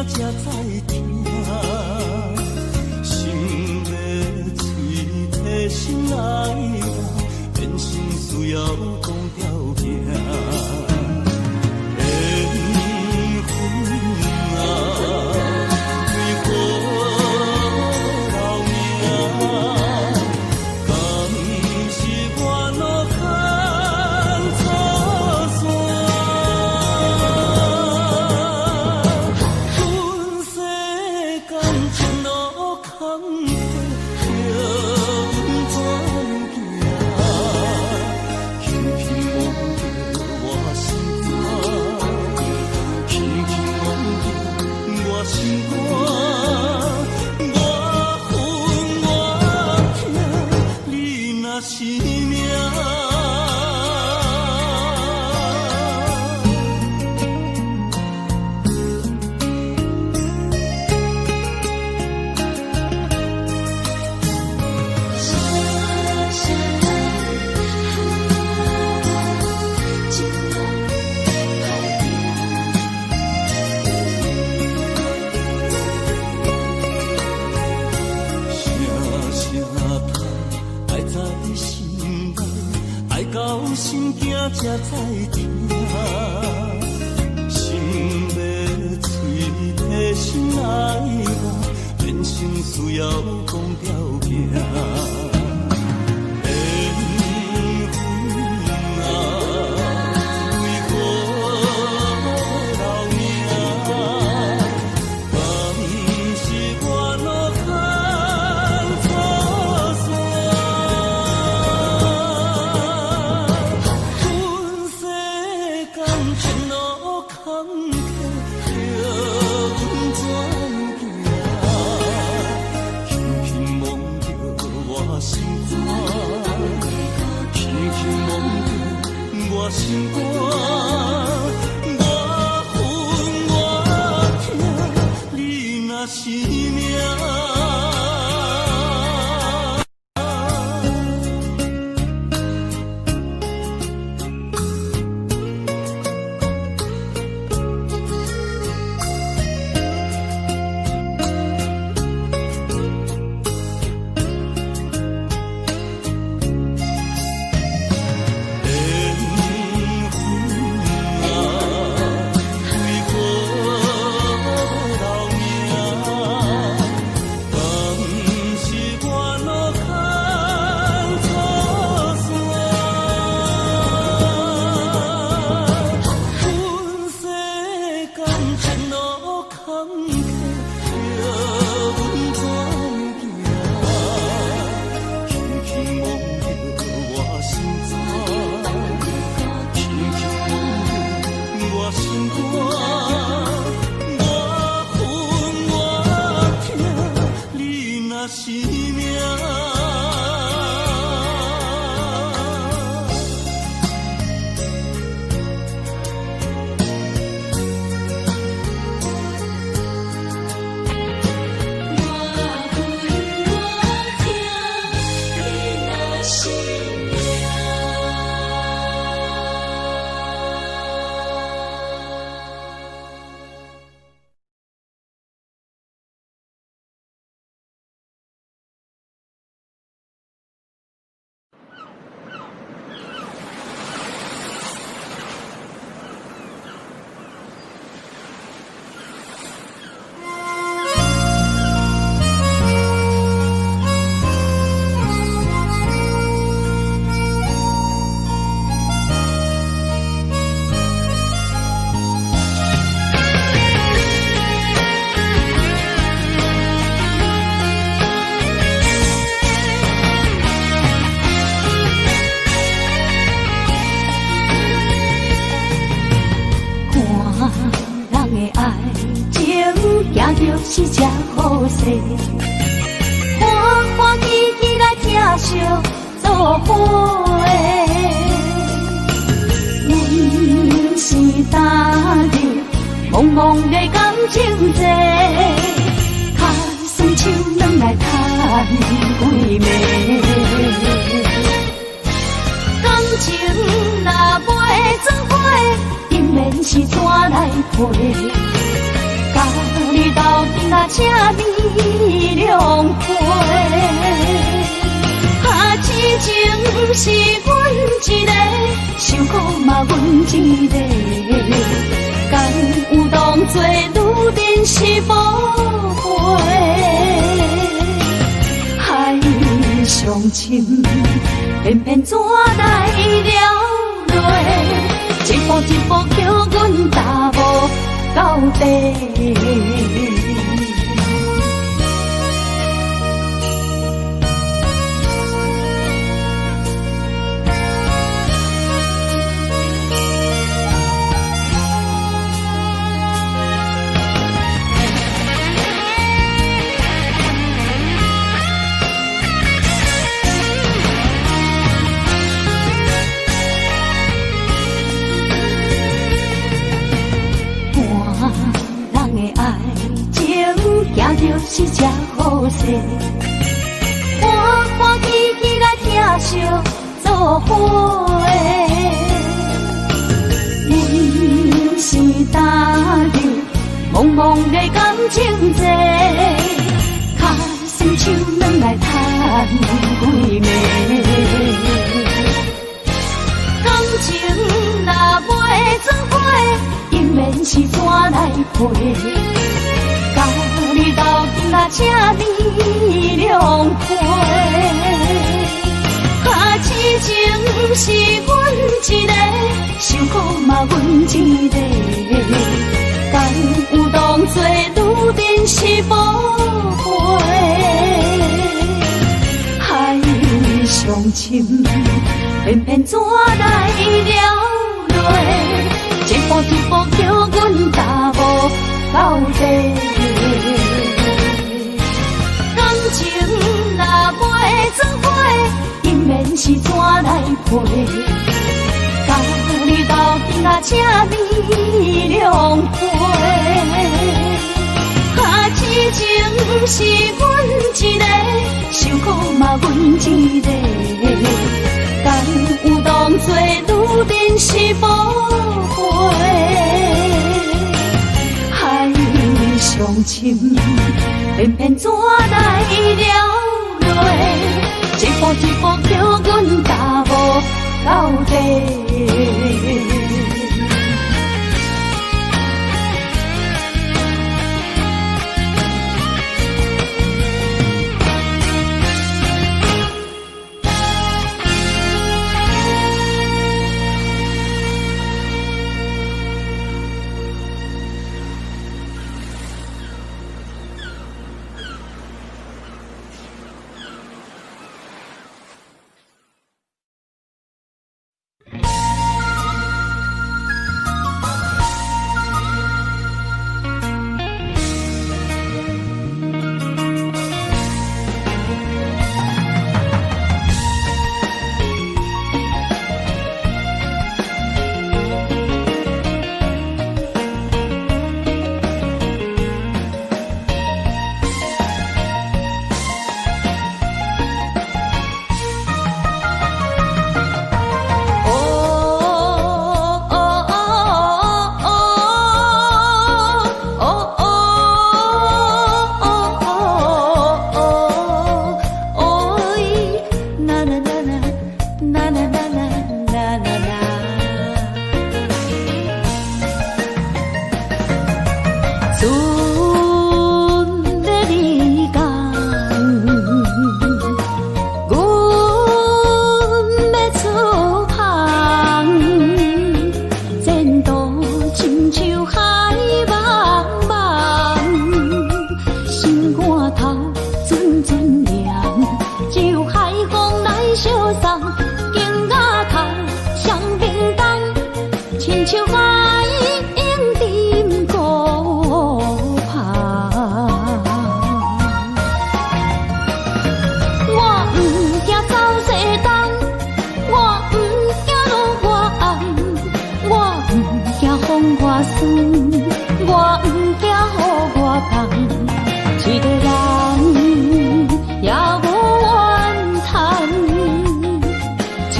C: 缘分啊，
B: 勢，歡歡喜喜來疼惜做伙。阮是踏入茫茫的感情債，跤酸手軟來趁幾暝。感情若袂做伙，姻緣是怎來配？佮你鬥陣啊，請你兩批。啊，痴情是阮一个，受苦嘛阮一个。敢有當作女人是寶貝？海上深，偏偏怎來流淚？一步一步叫阮踏無到底。就是這好勢，歡歡喜喜來疼惜做伙。阮是踏入茫茫的感情債，跤酸手軟來趁幾暝。感情若袂做伙，姻緣是怎來配？佮你鬥陣啊，請你兩批。啊，痴情是阮一个，受苦嘛阮一个。敢有當作女人是寶貝？海上深，偏偏怎來流淚？一步一步叫阮踏無到底。感情若袂做伙，姻緣是怎來配？佮你鬥陣啊，請你兩批。啊，痴情是阮一個，受苦嘛阮一個。敢有當作女人是寶貝？海上深，偏偏怎來流淚？一步一步叫阮踏無到底。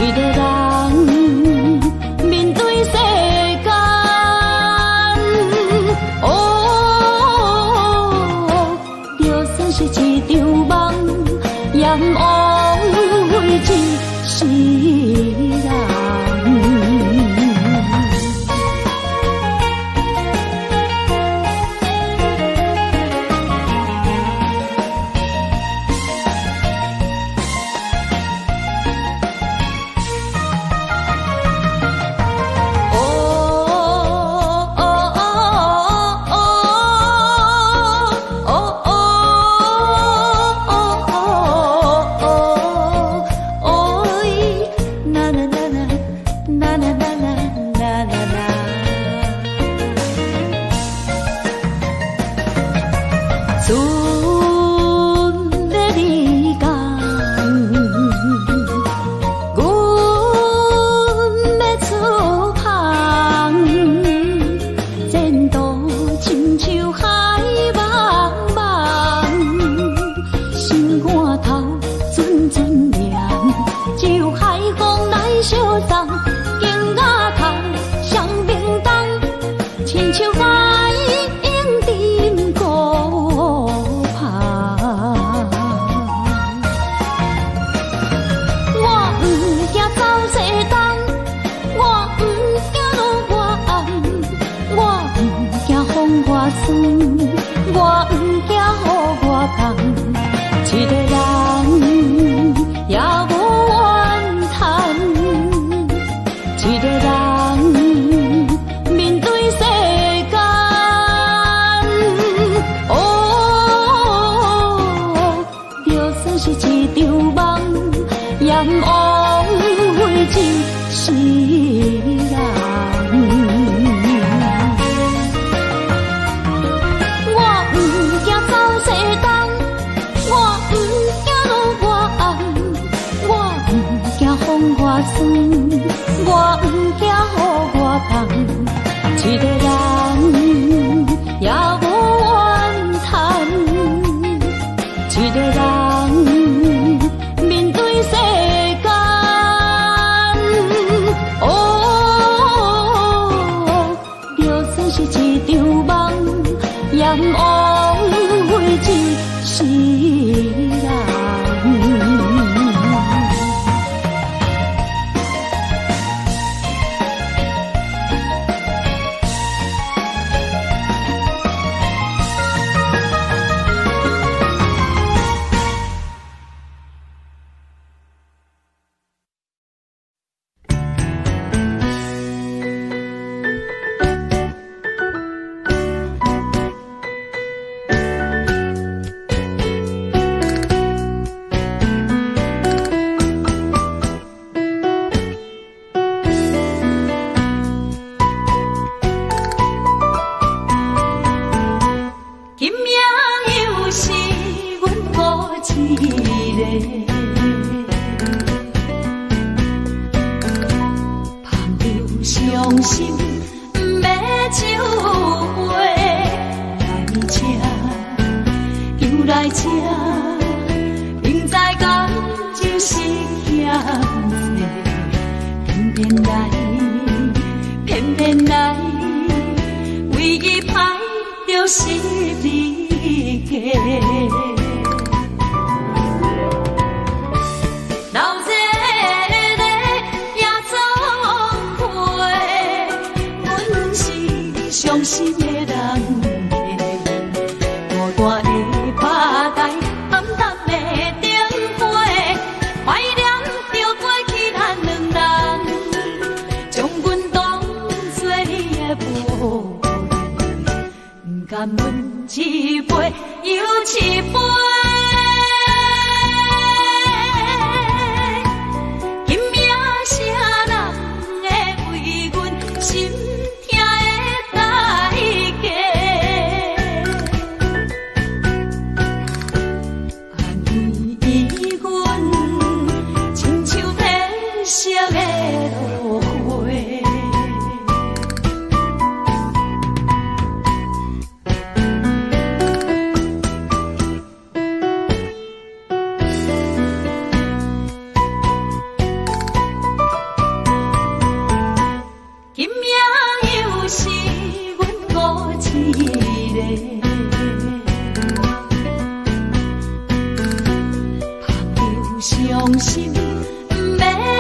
B: 一个人面對世間。哦，就算是一場夢，也毋枉費一世人。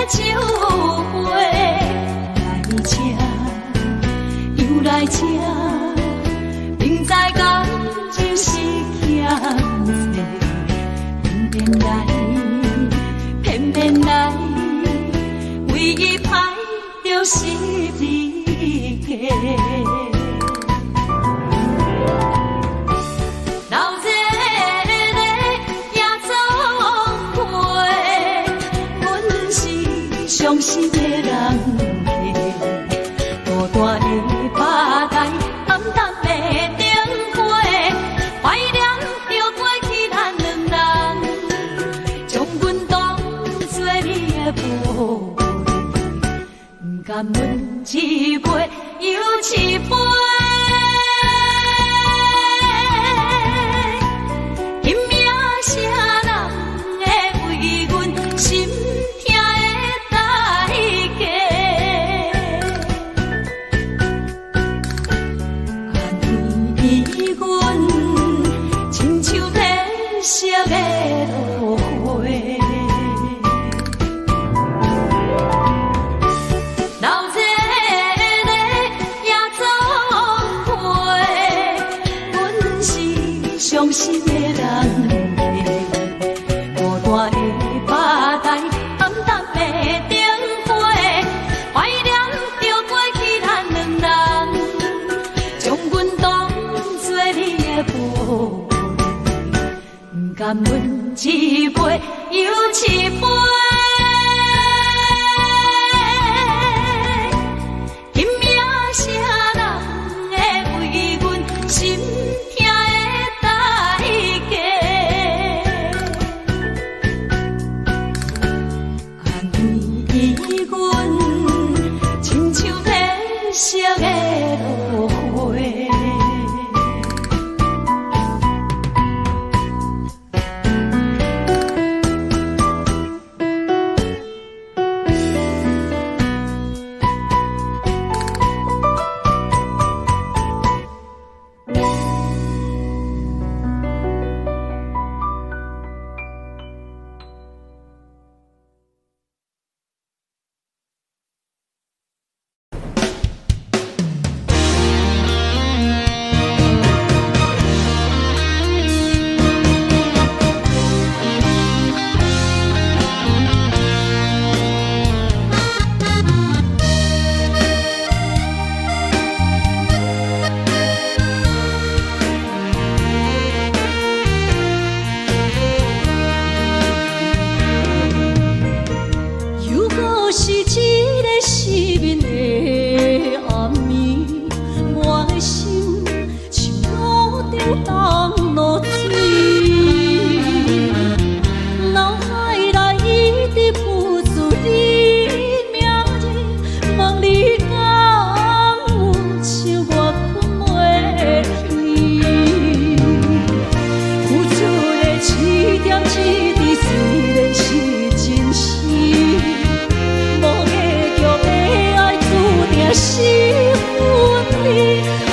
B: 酒杯，來這，又來這，明知感情是欠債，偏偏來，偏偏來，唯一歹就是你家。老热的夜总会，阮是傷心的人客，孤單的吧台，暗淡的燈火，懷念著過去咱兩人，將阮當作你的寶貝，不甘阮一杯又一杯。今夜啥人會為阮心疼的代價？按呢阮親像褪色的落花。老熱的夜總會，阮是傷心的人客，孤單的吧台，暗淡的燈火，懷念著過去咱兩人，將阮當作你的寶貝，不甘阮一杯又一杯。今夜啥人會為阮心疼的代價？按呢阮親像褪色的落花。又閣是一个失眠的暗暝，我的心像炉頂凍露水，腦海內一直浮出你名字，問你敢有像我睏袂去？付出的一點一滴雖然是真實。無結局的愛注定是分離啊！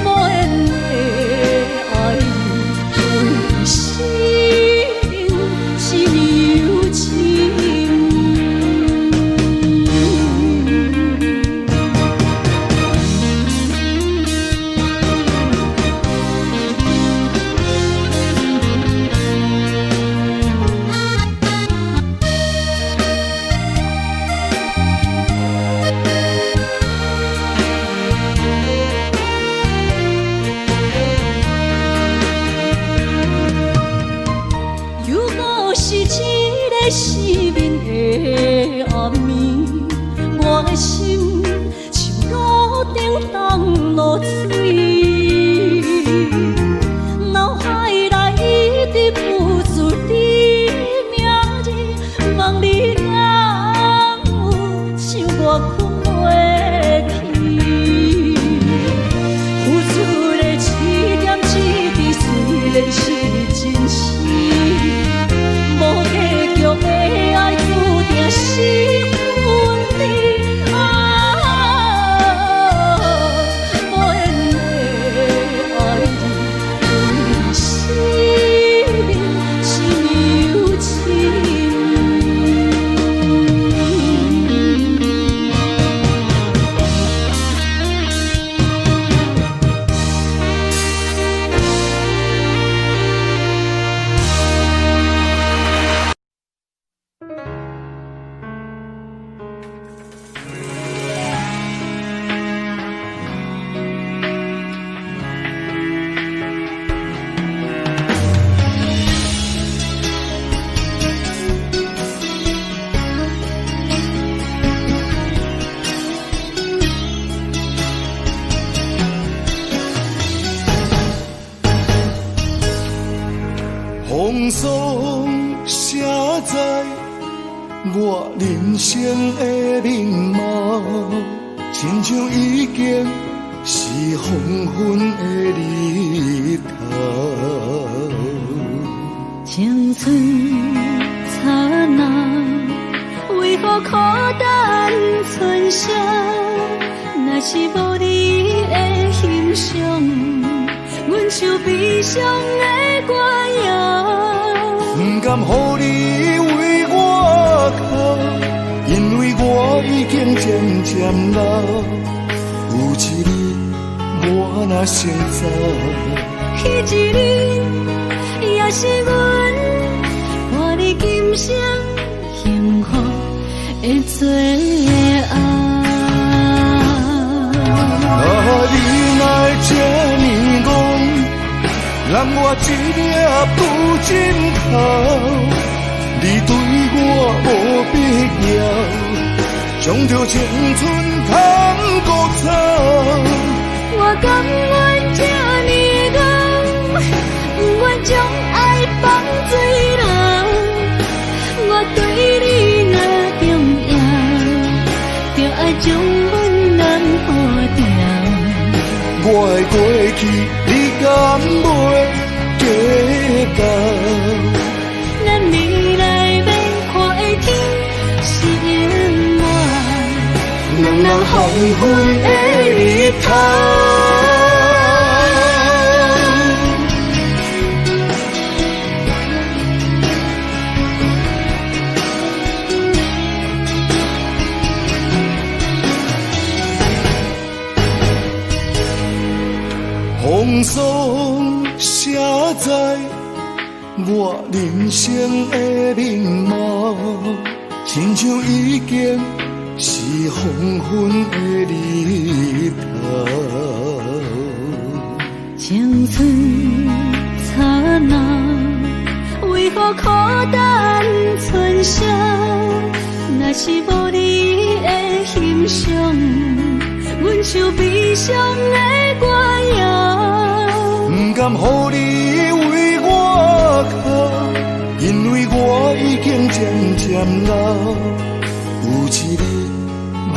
B: 無緣的愛你，為生命只有情。又閣是一個失眠的暗暝，我的心像爐頂凍露水，腦海內一直浮出你名字，問你敢有像我睏袂去？付出的一點一滴雖然是真實，無結局的愛注定是分離啊！無緣的愛你，為生命只有情。
C: 我人生的面貌，親像已經是黃昏的日頭。
D: 青春燦爛，為何苦等春宵？若是無你的欣賞，阮像悲傷的歌謠。
C: 不甘予你為我哭，因為我已經漸漸老。有一日我若先走，
D: 彼一日也是阮伴你今生幸福的最後。
C: 啊，你哪會這呢戇，揽我一粒拄枕頭，你對我無必要，將著青春趁孤草。
D: 我甘願這呢戇，不願將愛放水流。我對你若重要，就愛將阮攬好牢。
C: 我的過去，你敢袂計較？
D: 咱未來欲看的天是永遠，
C: 兩人黃昏的日頭。風霜寫在我人生的面貌，親像已經是黃昏的日頭。
D: 青春燦爛，為何苦等春宵？若是無你的欣賞，阮像悲傷的歌謠。
C: 不甘予你為我哭，因為我已經漸漸老。有一日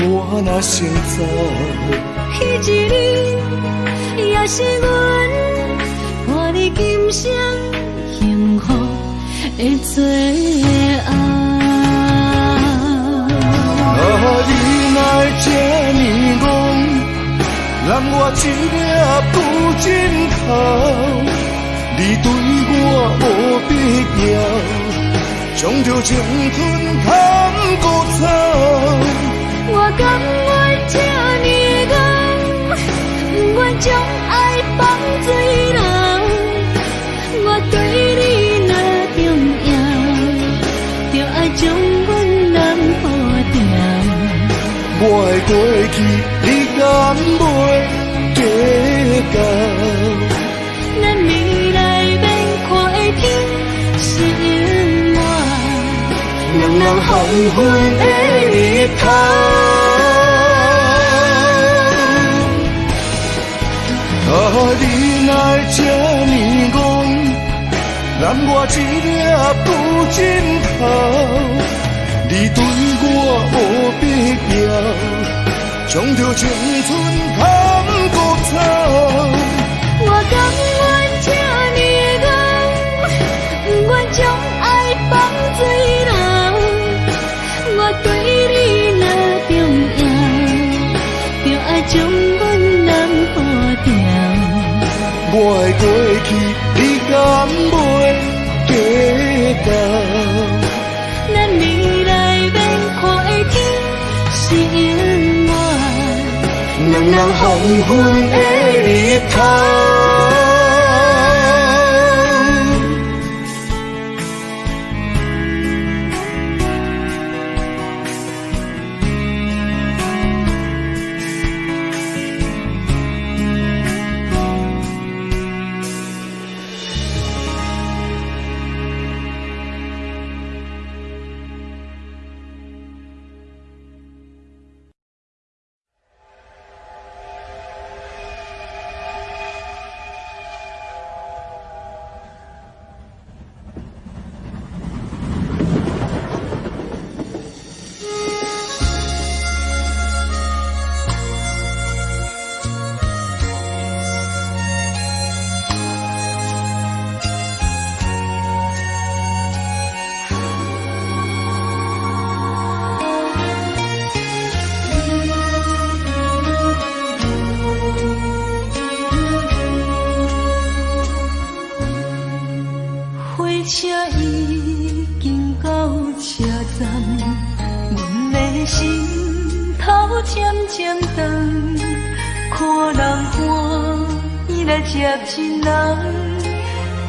C: 我若先走，
D: 彼一日也是阮伴你今生幸福的最後。
C: 啊，你哪會這呢戇，攬我一粒拄枕頭，你對我無必要，將著青春趁孤草。
D: 我甘願這呢戇，不願將愛放水流。我對你若重要，就愛將阮攬好牢。
C: 我的過去，你敢袂計較？
D: 咱未來欲看的天是永遠，
C: 兩人黃昏的日頭。啊，你哪會這呢戇，攬我一粒拄枕頭，你對我無必要，將著青春趁孤草。
D: 我甘願這呢戇，不願將愛放水流。我對你若重要，就愛將阮攬好牢。
C: 我的過去，你敢袂計較？
D: 咱未來欲看的天是永遠，
C: 兩人黃昏的日頭。
B: 車站，阮的心頭漸漸長，看人歡喜來接一人，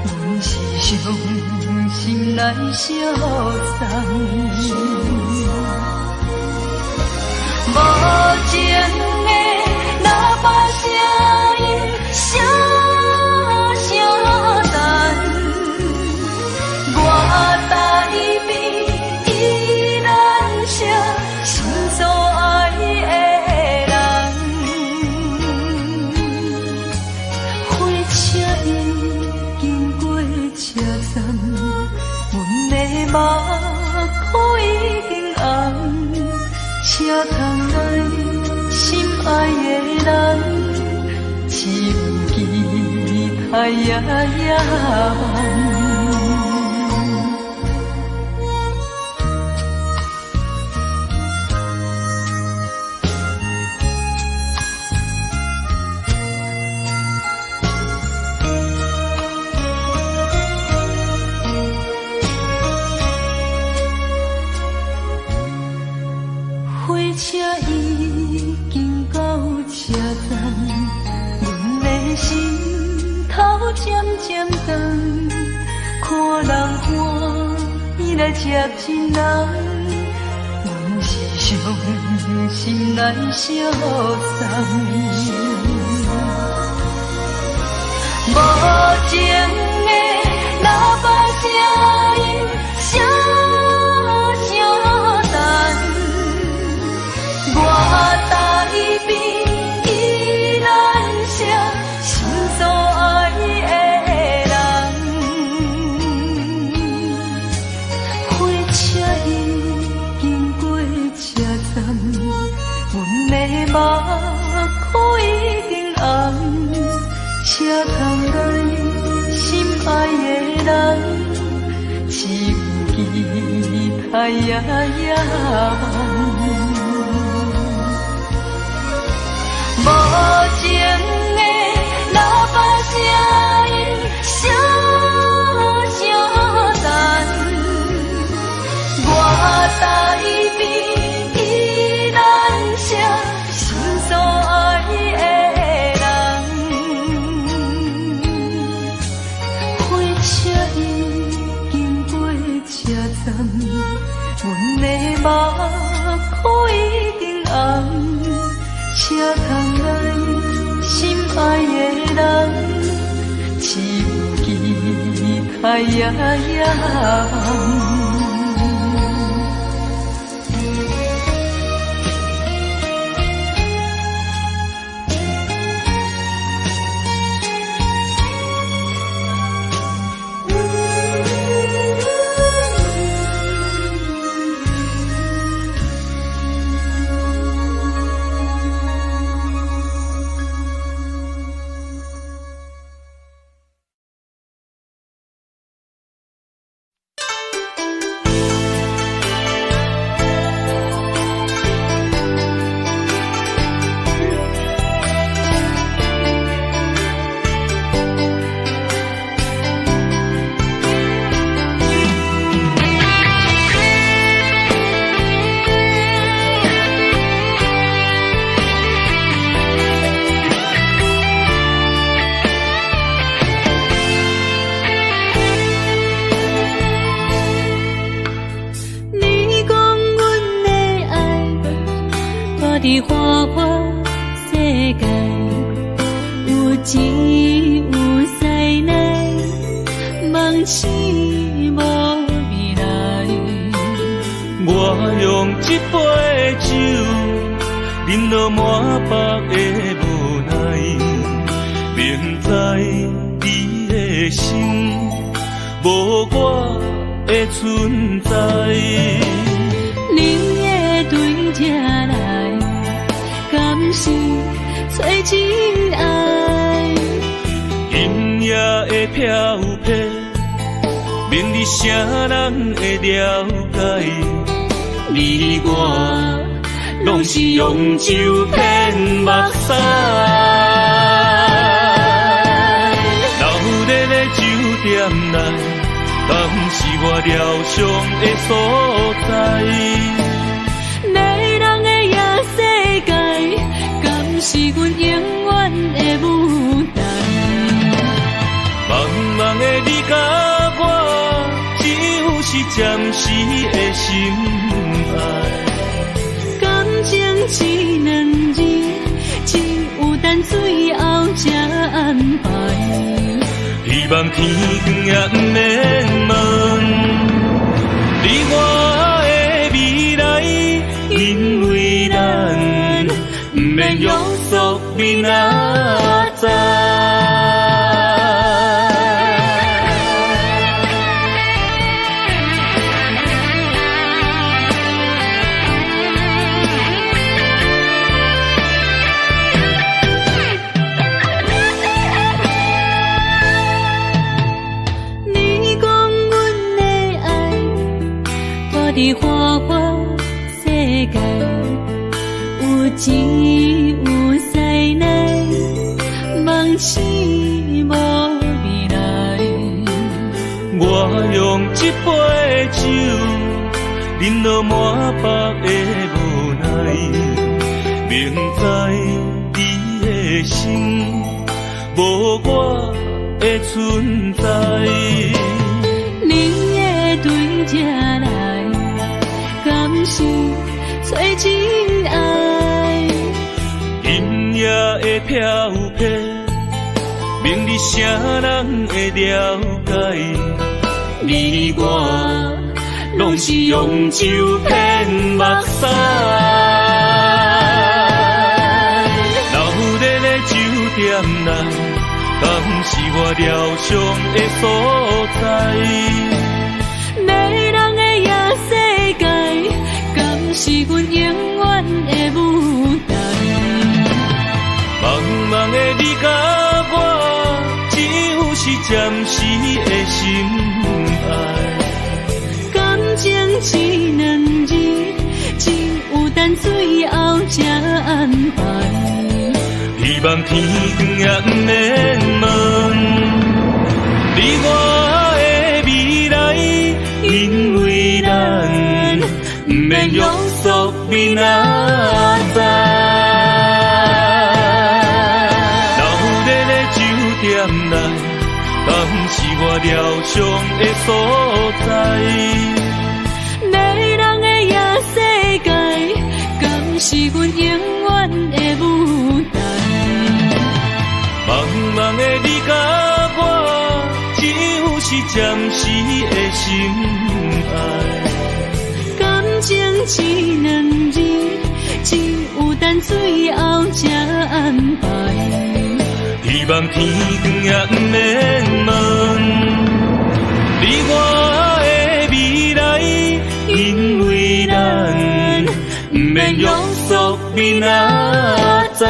B: 阮是傷心來相送。無情的喇叭聲音，聲聲等，我台邊依然是心所愛的人。火車已經過車站，阮的目眶已經紅。車窗內心愛的人，只有期待夜夜梦。火車已經到車站，阮的心頭漸漸長，看人歡喜來接一人，阮是傷心來相送。無情的喇叭聲音，聲聲等，我台邊依然是心所愛的人。火車已經過車站，阮的目眶已經紅。車窗內心愛的人，只有期待夜夜夢。無情的喇叭聲音，聲聲等，我台邊依然是心所愛的人。火車已經過車站，阮的目眶已經紅。車窗內心愛的人，只有期待夜夜夢。
D: 你講阮的愛，蹛佇花花世界，有錢有勢內，夢醒無未來。
E: 我用這杯酒，飲到滿腹的無奈，明知你的心無我的存在。
D: 你會對這來，敢是找真愛？
E: 今夜的飄泊，明日啥人會了解？你我攏是用酒騙目屎。闹熱的酒店內，敢是我我療傷的所在？
D: 迷人的夜世界，敢是阮永遠的舞台？
E: 茫茫的你佮我，只有是暫時的心愛。
D: 感情這兩字，只有等最後才安排。
E: 希望天光也毋免問，你我的未來，因為咱毋免約束明仔載。
D: 你講阮的愛，活佇花花世界，有錢有勢內，夢醒無未來。
E: 我用這杯酒，飲落滿腹的無奈，明知你的心無我的存在。
D: 你會對這來，敢是找真愛？
E: 今夜的飄泊，明日誰人會了解？你我攏是用酒騙目屎。鬧熱的酒店內，敢是我療傷的所在？
D: 迷人的夜世界，敢是阮永遠的舞台？
E: 茫茫的你佮我，只有是暫時的心愛。
D: 感情這兩字，只有等最後才安排。
E: 希望天光也毋免問，你我的未來，因為咱毋免約束明仔載。鬧熱的酒店內，敢是我療傷的所在？
D: 迷人的夜世界，敢是阮永遠的舞台？
E: 茫茫的你佮我，只有是暫時的心愛。
D: 感情這兩字，只有等最後才安排。
E: 希望天光也毋免問，你我的未來，因為咱毋免約束明仔載。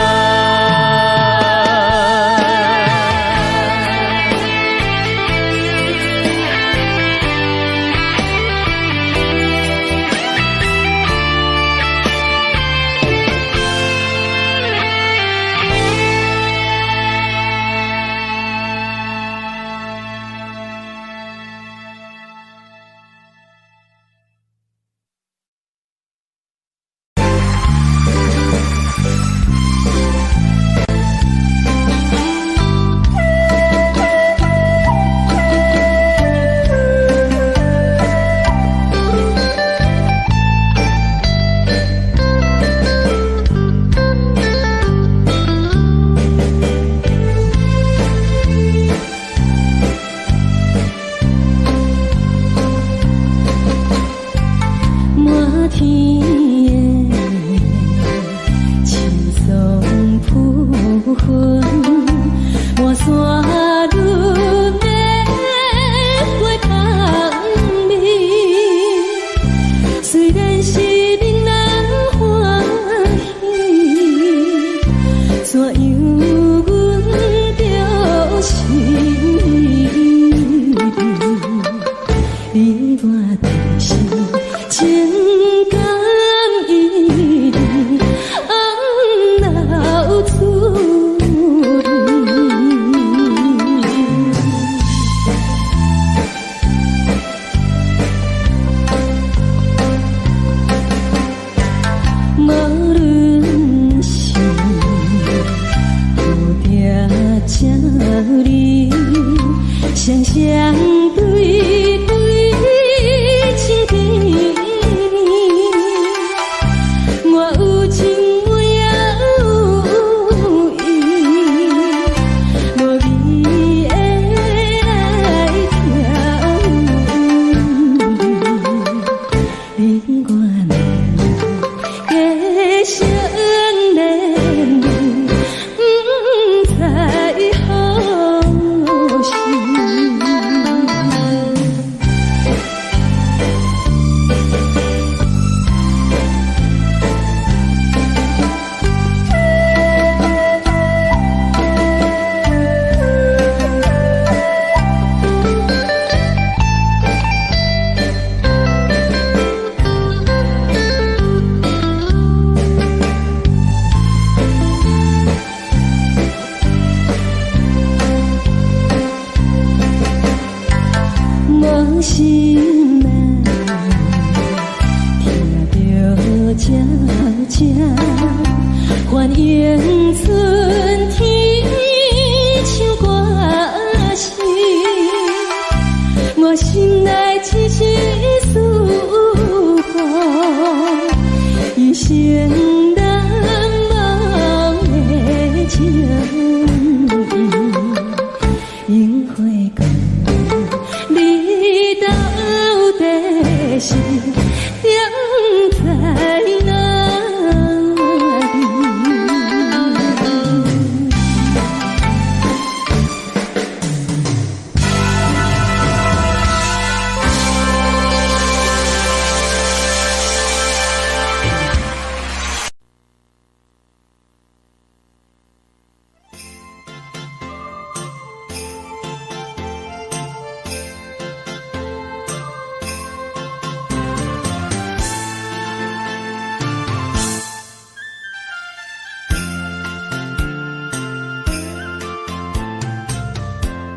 B: 滿天的青松浮雲，滿山女的花香味。雖然是闽人歡喜，怎樣阮著心你我就是情感。呢，加声连不知何时。无心的听著这这，欢迎春天唱歌声，我心内痴痴思慕，一生难忘的情意，樱花光。你到底是踮在哪里？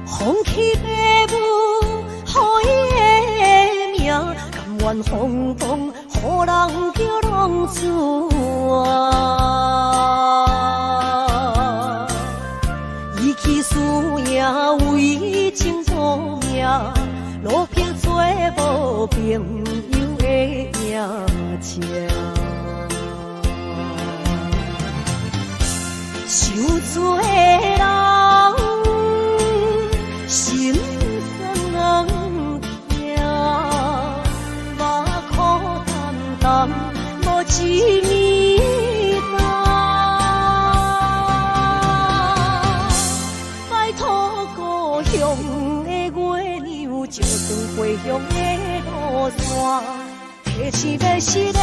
A: 放弃爸母予伊的名，甘愿风动，予人叫浪子啊。伊去输赢为情赌命，落魄做无朋友的赢者。受罪人心酸痛，目苦澹澹，无一暝冬。拜托故乡的月娘，照断回乡的路线，提醒迷失的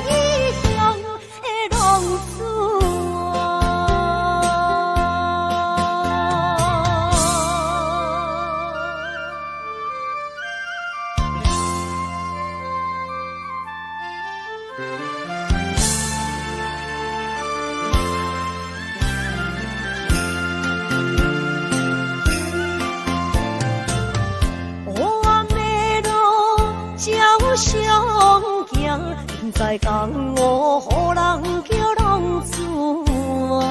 A: 异乡的浪子啊。黑暗的路照相行，不知江湖予人叫浪子啊。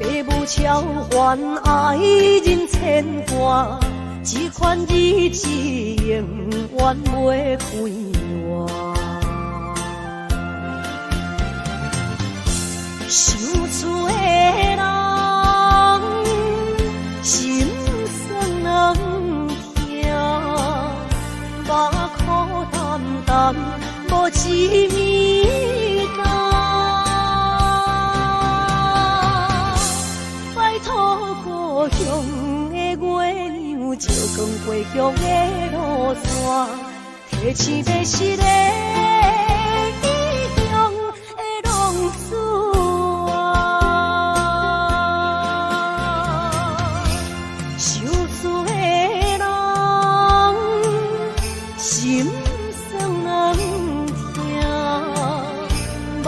A: 爸母超凡爱人牵挂，这款日子永远袂快活。受罪的人心酸痛，目苦澹澹，无一暝冬。拜托故乡的月娘，照光回乡的路线，提醒迷失的异乡的浪子啊。受罪的人心酸痛，目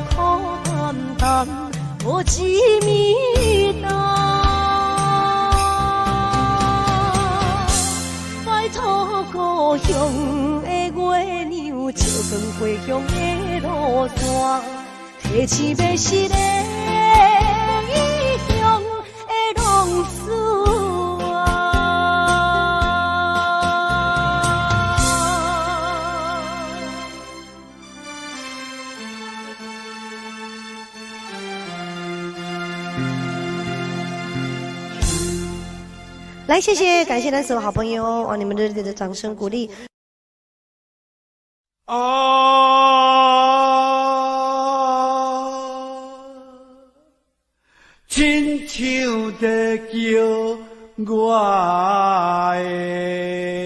A: 苦澹澹，无一暝冬。拜托故乡的月娘，照光回乡的路线，提醒迷失的异乡的浪子啊。
F: 來，謝謝，感謝咱所有好朋友哦，你們熱烈的掌聲鼓勵。
C: 啊，親像在叫我的。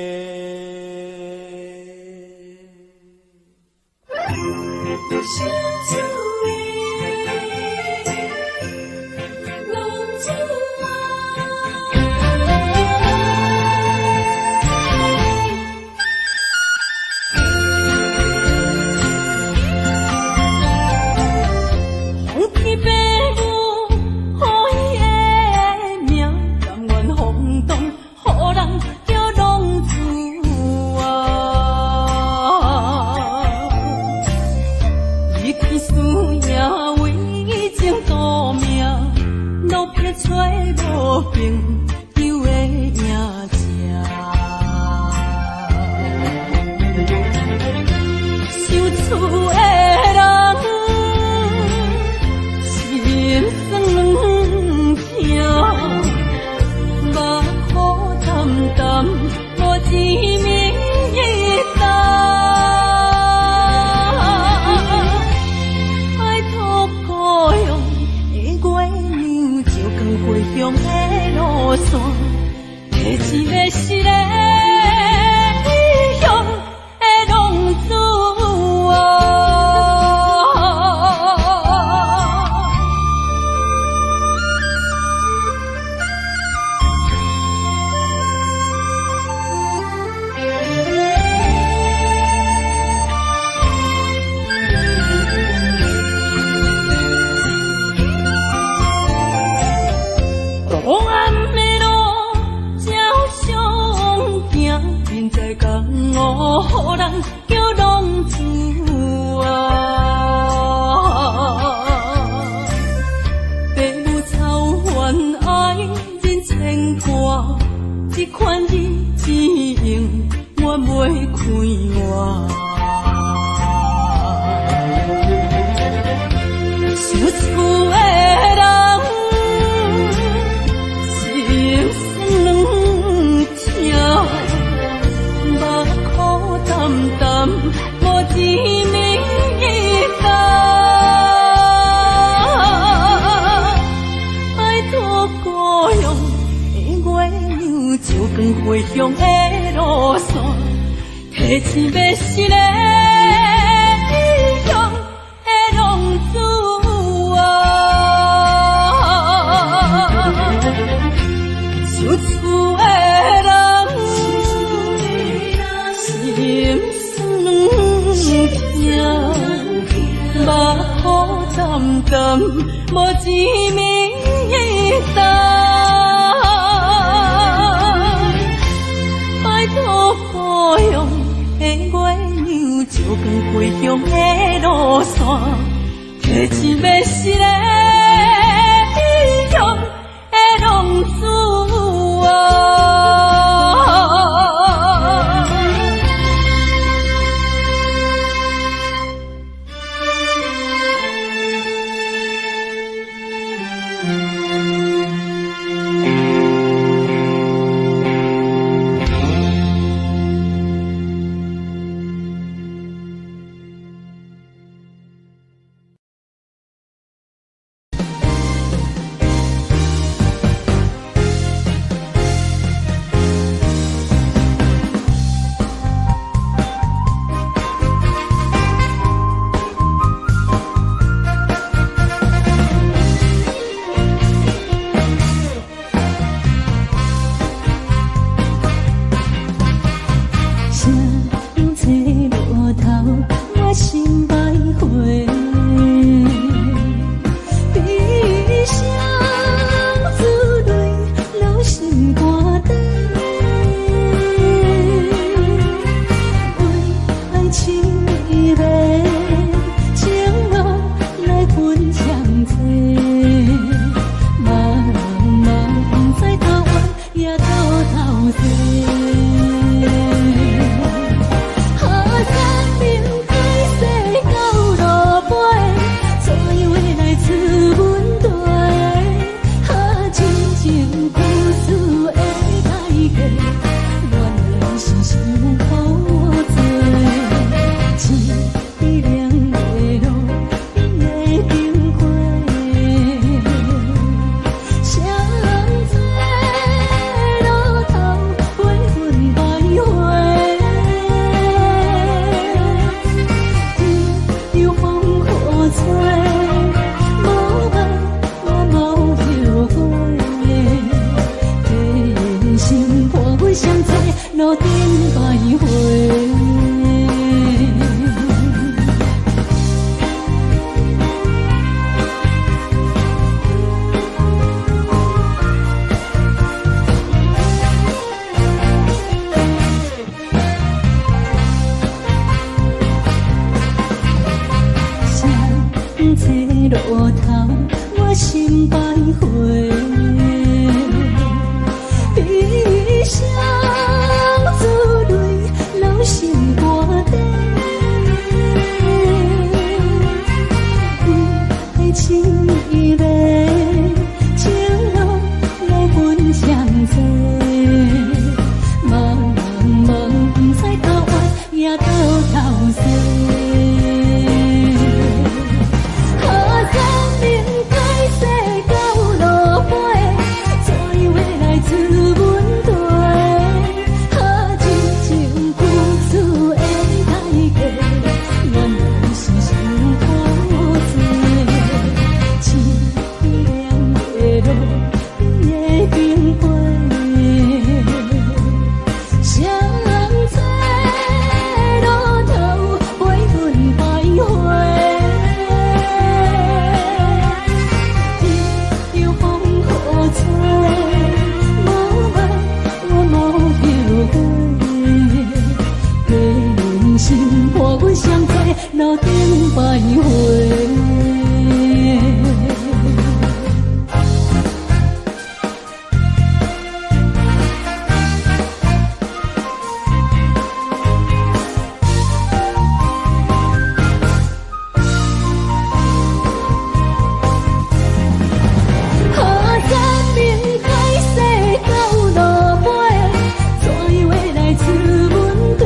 A: 徘徊。谁坐路頭，我心徘徊。悲傷珠淚流心肝底，為愛情迷，情路來分相濟。茫茫不知頭遠也到頭西。三明海西到落尾，怎樣會來出問題？啊，真情付出的代價，原來是傷苦濟。淒涼的路會經過，誰坐路頭陪阮徘徊？任由風雨吹，無愛我無後悔。假人生伴阮相坐路頂徘徊。啊，三明海西到落尾，怎樣會來出問題？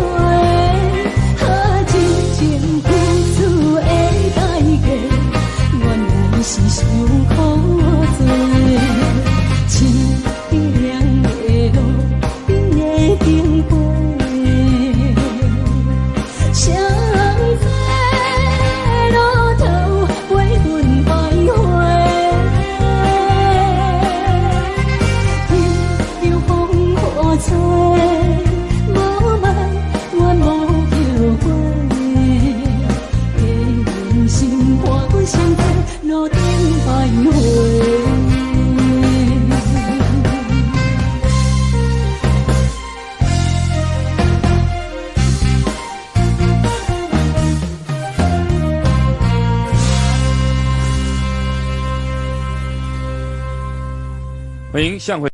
A: 啊，真情付出的代價，原來是傷苦濟。淒涼的路會經過，誰坐路頭陪阮徘徊？任由風雨吹，無愛我無後悔。假人生伴阮相坐路頂徘徊。
G: 歡迎向回。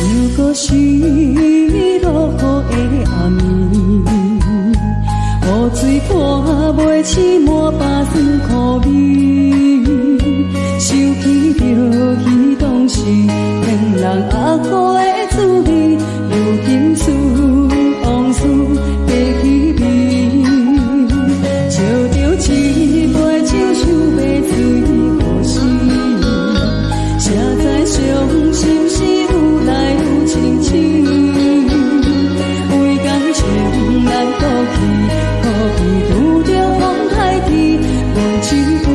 A: 又閣是落雨的暗暝，雨水看袂醒滿腹酸苦味，想起著彼當時騙人阿苦的滋味，如今思往事爬起味，笑著一杯酒想欲醉予死，誰知傷心事愈來愈清醒，為感情難過去，可比拄著風海天，阮只有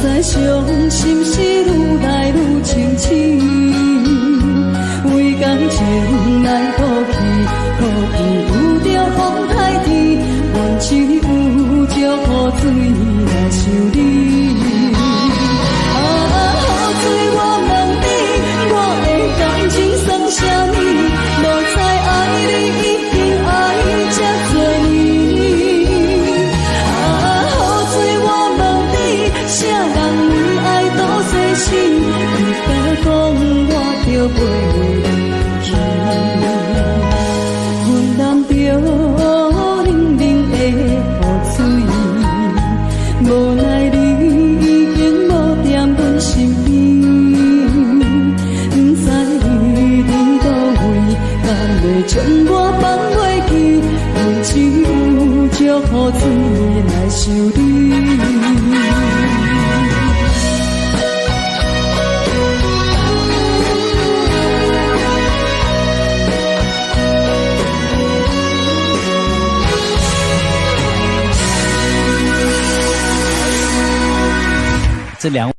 A: 知傷心事愈來愈清醒，為感情來賭氣，苦比拄著風颱天，阮只有石雨水來想你。啊，雨水我問你，我的感情算啥物？無知愛你已經愛這多年。啊，雨水我問你，啥人為愛倒西生？你敢講我著袂離去？阮淋著冷冷的雨水，無奈你已經無踮阮身邊，不知你佇佗位，敢會將我放袂記？阮只有石雨水來想你。
H: 這兩。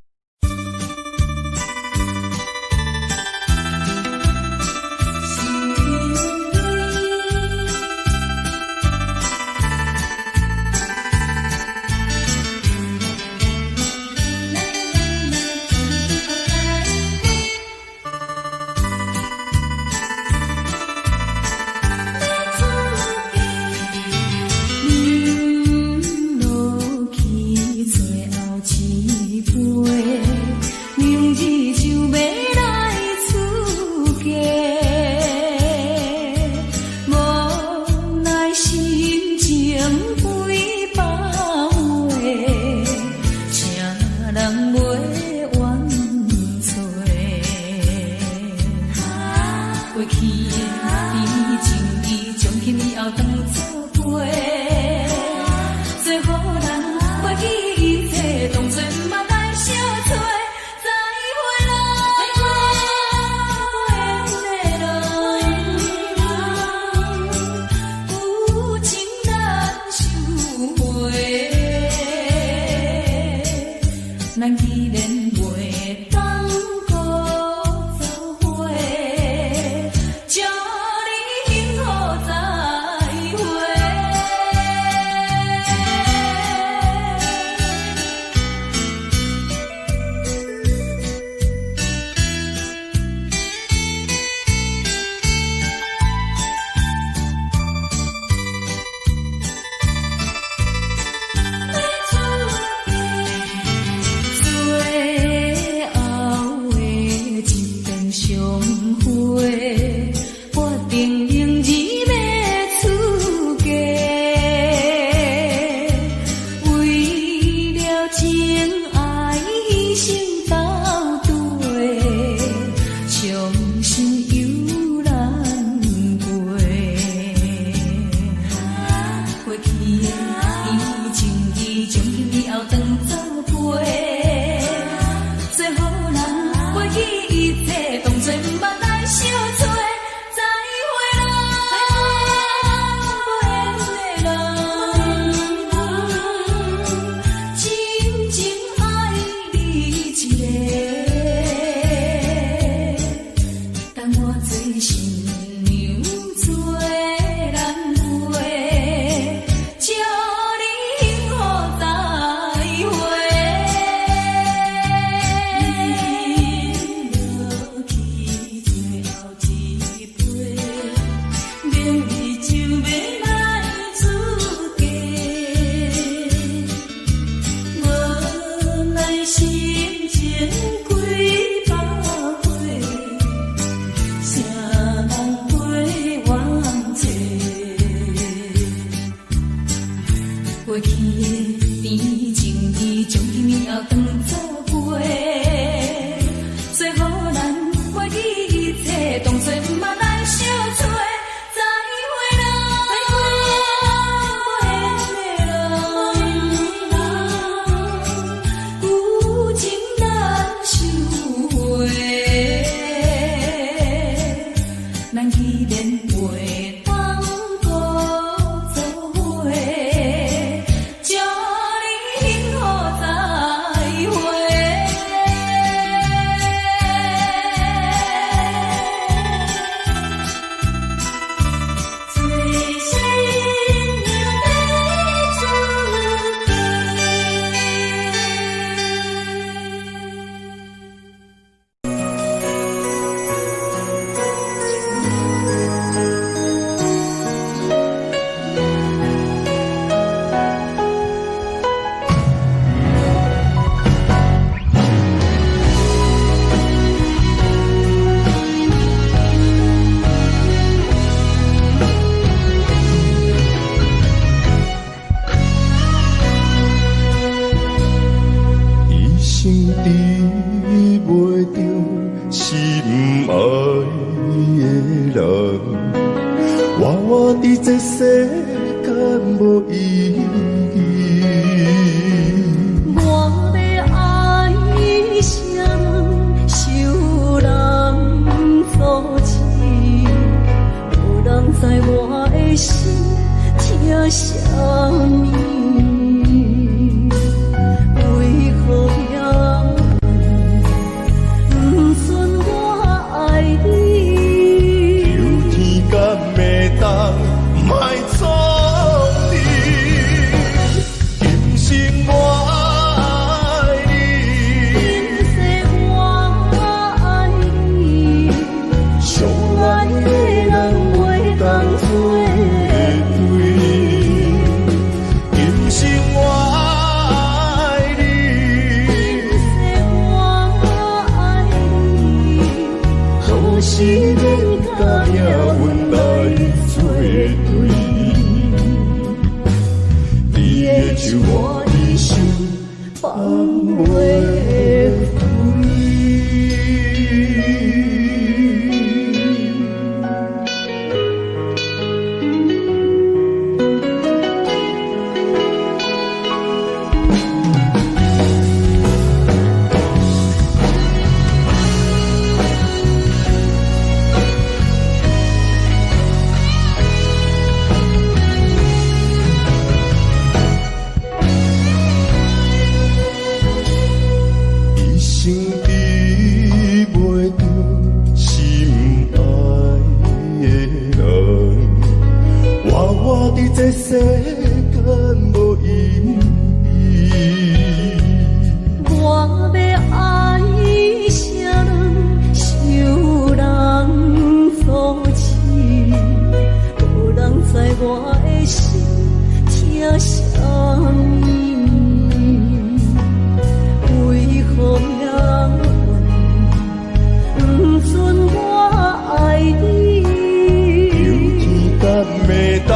B: 放袂開。
C: 一生得袂著心愛的人，活活佇這世間無意義。
B: 我欲愛啥人，受人阻止，無人知我的心疼啥物。為何命運不准我愛你？
C: 求天敢會當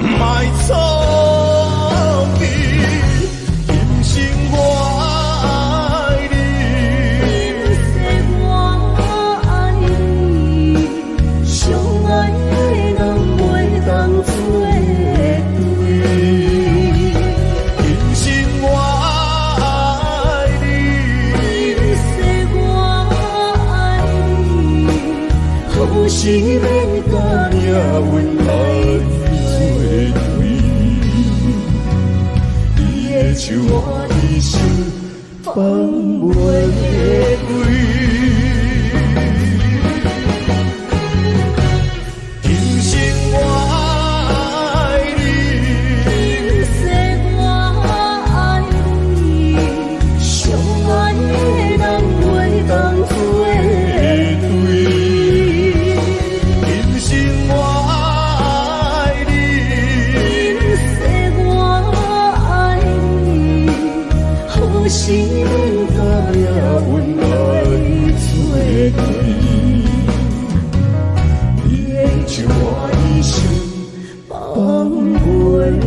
C: 莫創你，今生我愛你。
B: 今世我愛你，相愛的人袂當做對。
C: 今生我愛你，
B: 今世我愛你，好時免共
C: 命運來做對。你的手我一生放袂開。今生我愛你，
B: 今世我愛你，相愛的人袂當做
C: 對。今生我愛你，
B: 今世我愛你，好時免共
C: 命運來做對。你的手我一生
B: 放袂開。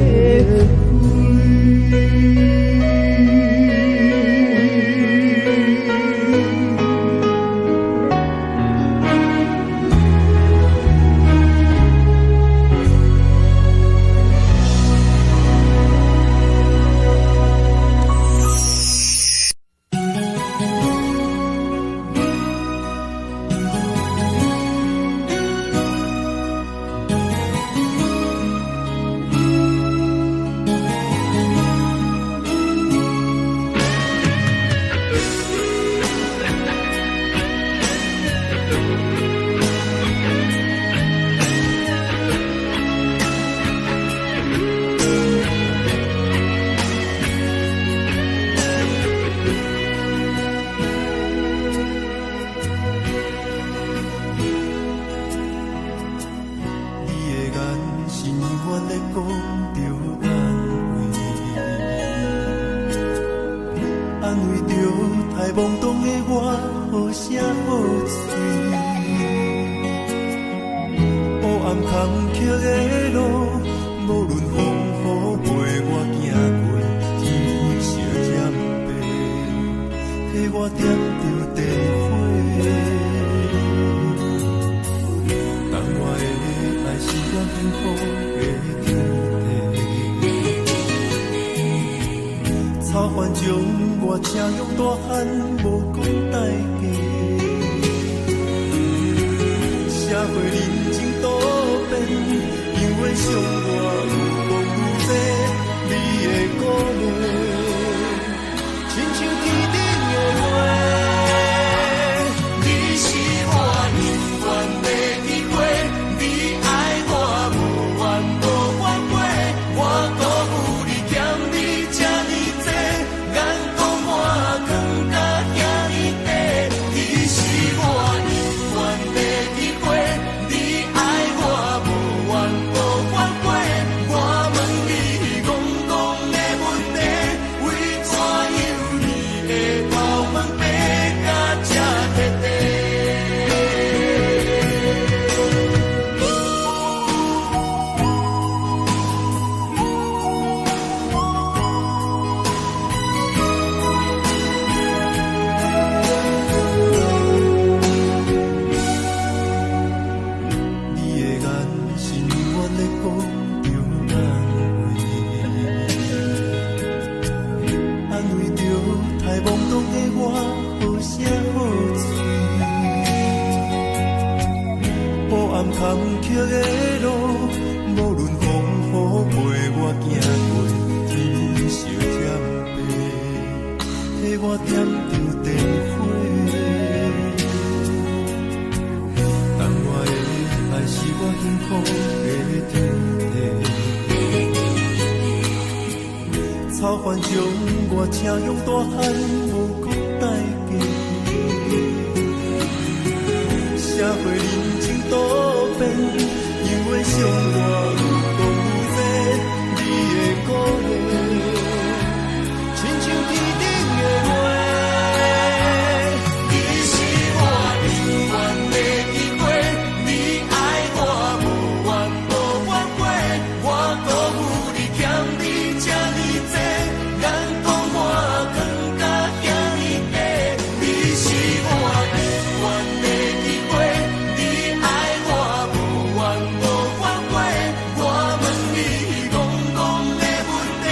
C: 你的眼神永遠咧講著安慰，安慰著太懵懂的我，好聲好喙。黑暗坎坷的路，無論風雨陪我行過，天灰小點白，替我點著電火。當我的愛是我幸福的天地，草原將我車養大漢，無講代價。社會人情多變，永遠傷我愈講愈濟，你的鼓勵，親像天頂的月。你是我永遠的機會，你愛我無怨無反悔，我辜負你欠你這呢濟，眼光我藏甲遐呢短。你是我永遠的機會，你愛我無怨無反悔，我問你戇戇的問題，為怎樣你會懵懂的我好聲好喙。黑暗坎坷的路，無論風雨陪我行過，天相欠白，替我點著燈火。但我的愛是我幸福的天地。草原將我請養大漢，無講代價。社會人情多變，因為傷我愈講愈濟，你的鼓勵，親像天頂的月。你是我永遠的機會，你愛我無怨無反悔，我辜負你欠你這呢濟，眼光我藏甲遐呢低。你是我永遠的機會，你愛我無怨無反悔，我問你戇戇的問題，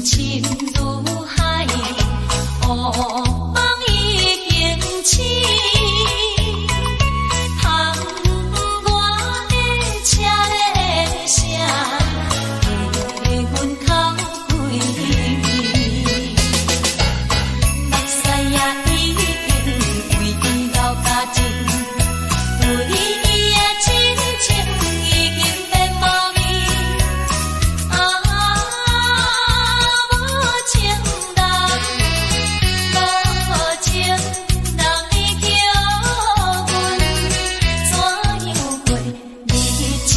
B: 深如海，烏夢已經醒。窗外的車鈴聲，替阮哭規暝。目屎也已經為伊流乾淨，對伊的真情已經變無味。啊，無情人，無情人，你叫阮怎樣過日子？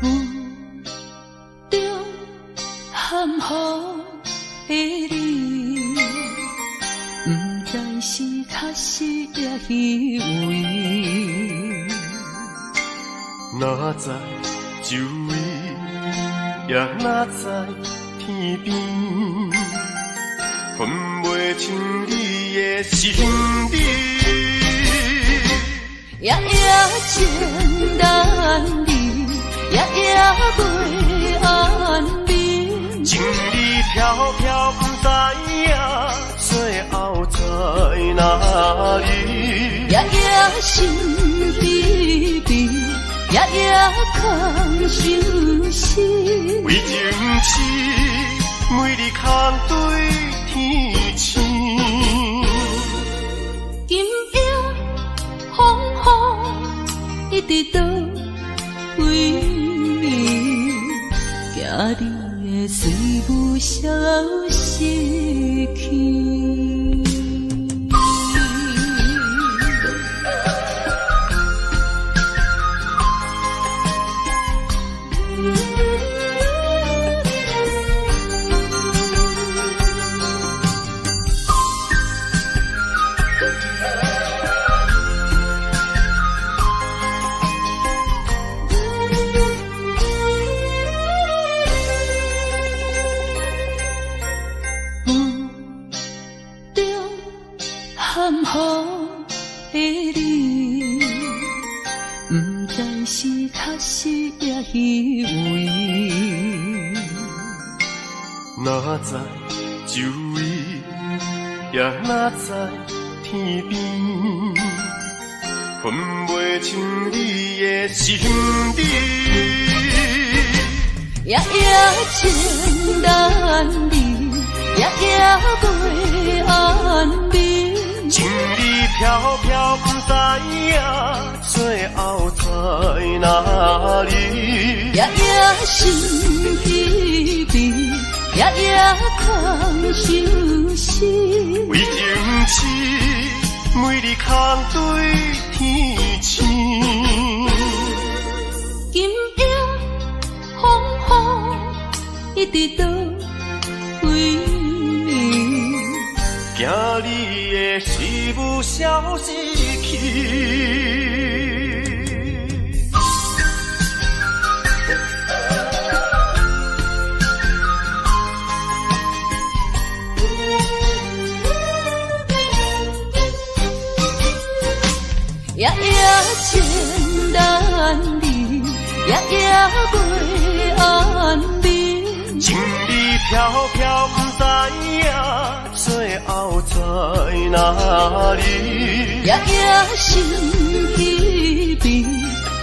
A: 霧中含糊的你，不知是確實抑虛偽。
C: 哪知周圍，也哪知天邊，分袂清你的身邊。
A: 夜夜情難離，夜夜袂安眠。
C: 情理飄飄，不知影最後在哪裡。
A: 夜夜心悲悲，夜夜空相思。
C: 為情痴，每日空對天星。
A: 今夜風雨一直倒位，驚你的水霧消失去。霧中含糊的你，不知是確實抑虛偽。
C: 哪知周圍，也哪知天邊，分袂清你的身邊。
A: 夜夜情難離，夜夜袂安眠。
C: 情理飄飄，不知影最後在哪裡。
A: 夜夜心悲悲，夜夜空相思。
C: 為情痴，每日空對天星。
A: 今夜風雨一直倒位，
C: 驚你的思霧消失去。
A: 夜夜情難離，夜夜袂安眠。
C: 情理飄飄，不知影最後在哪裡。
A: 夜夜心悲悲，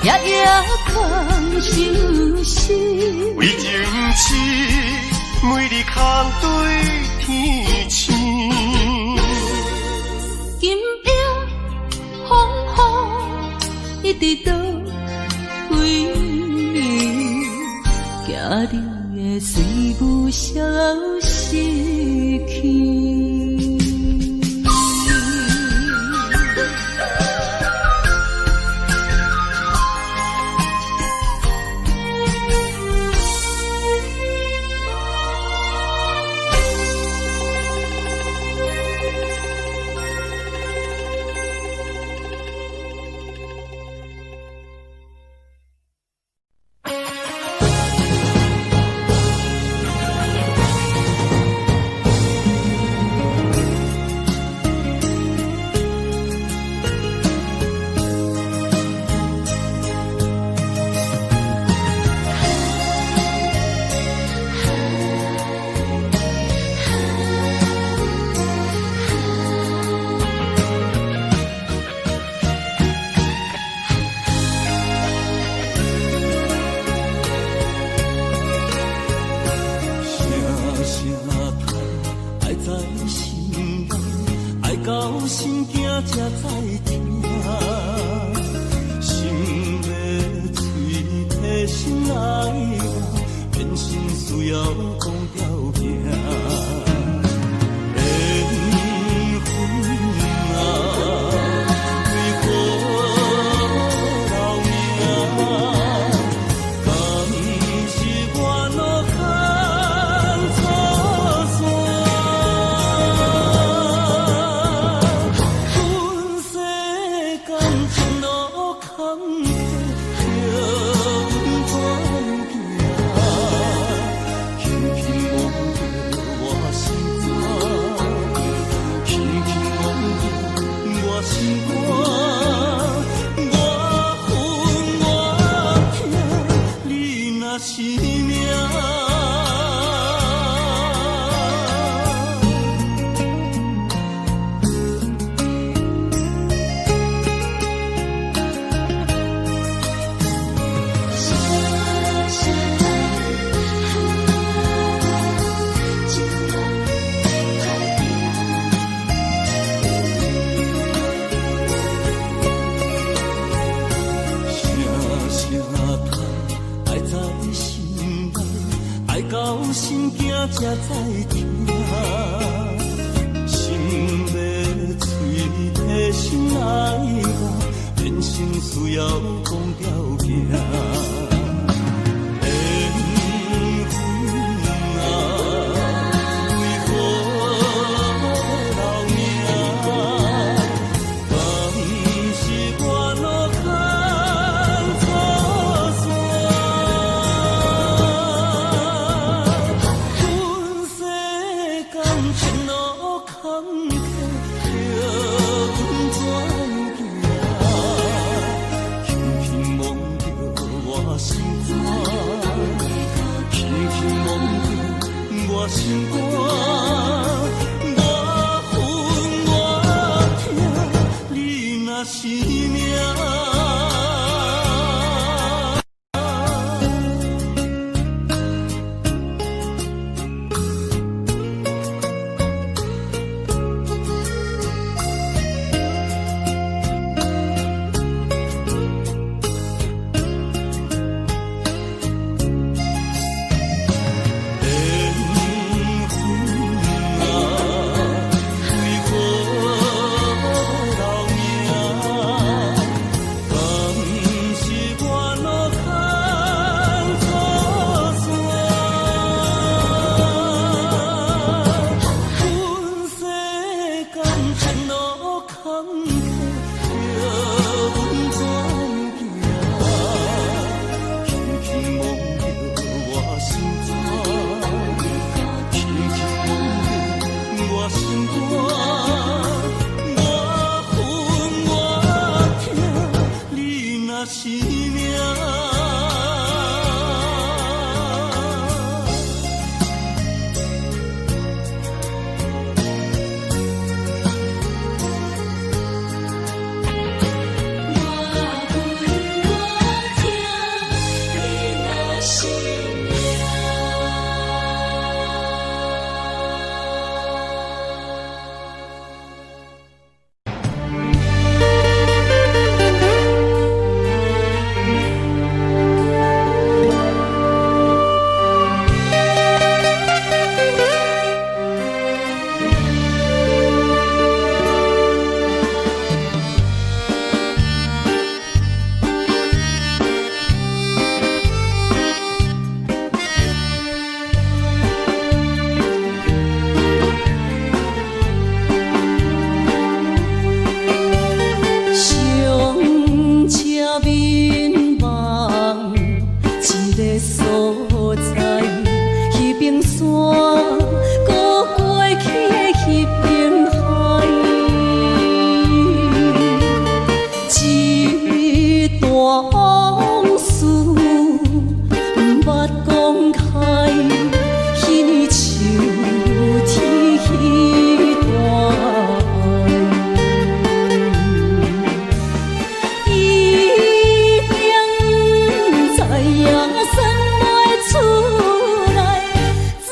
A: 夜夜空相思。
C: 為情痴，每日空對天星。
A: 今夜風雨一直倒位，驚
D: 惊你会随雾消失去。
E: 缘分啊，为何留命？
B: 山，閣過去的彼片海。這段往事毋捌講開，彼年秋天彼段愛。一定知影算袂出來，總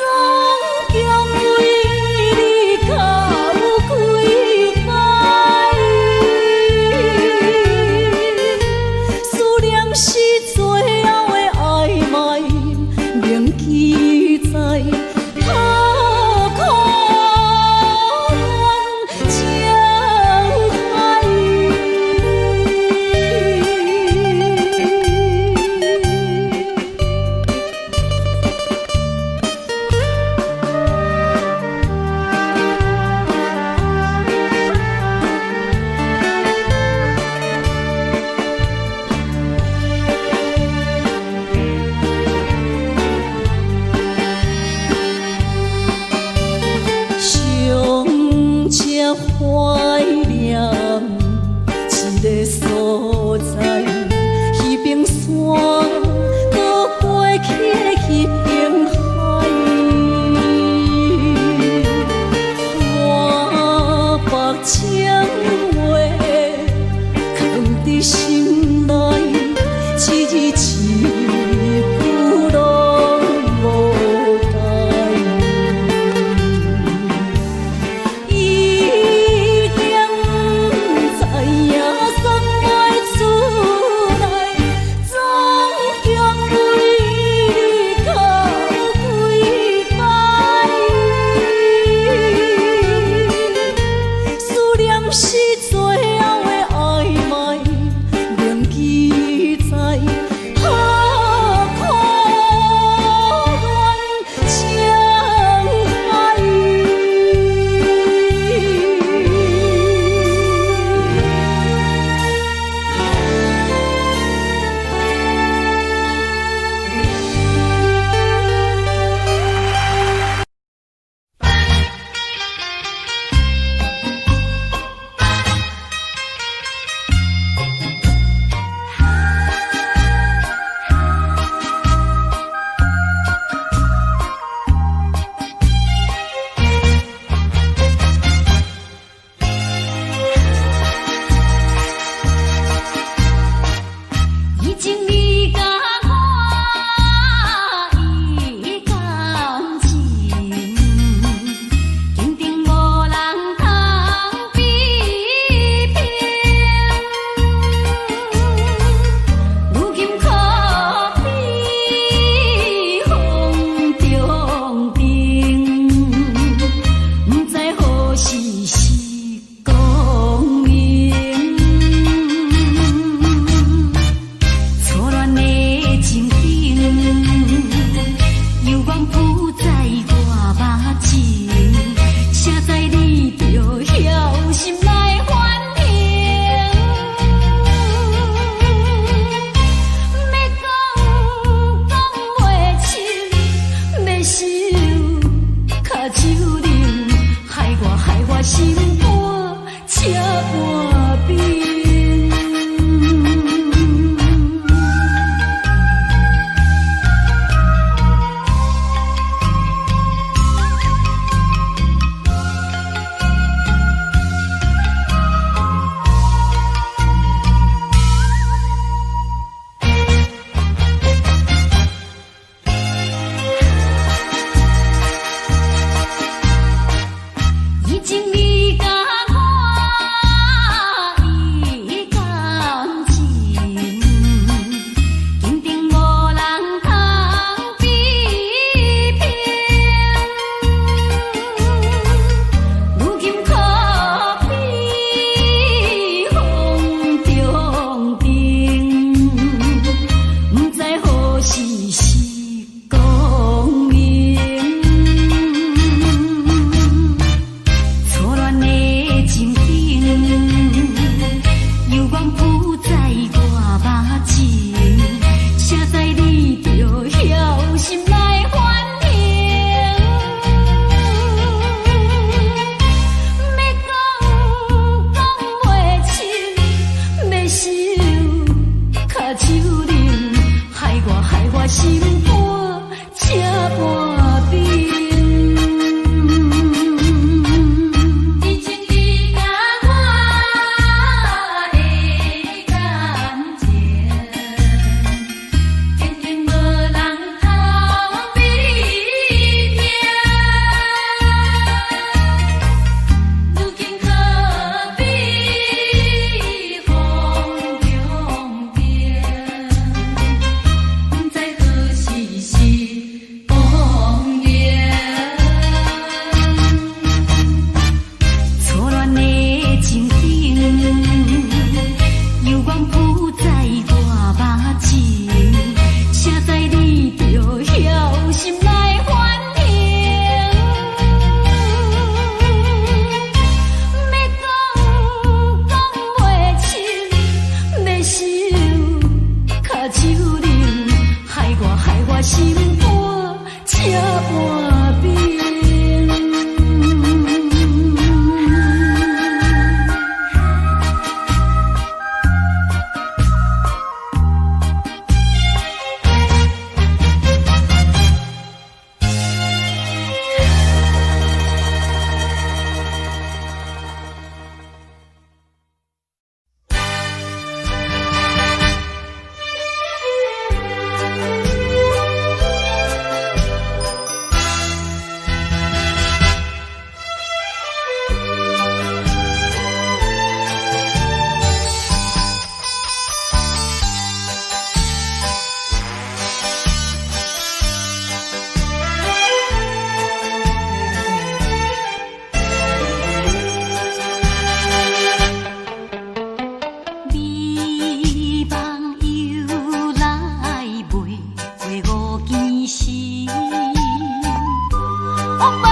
D: 惡夢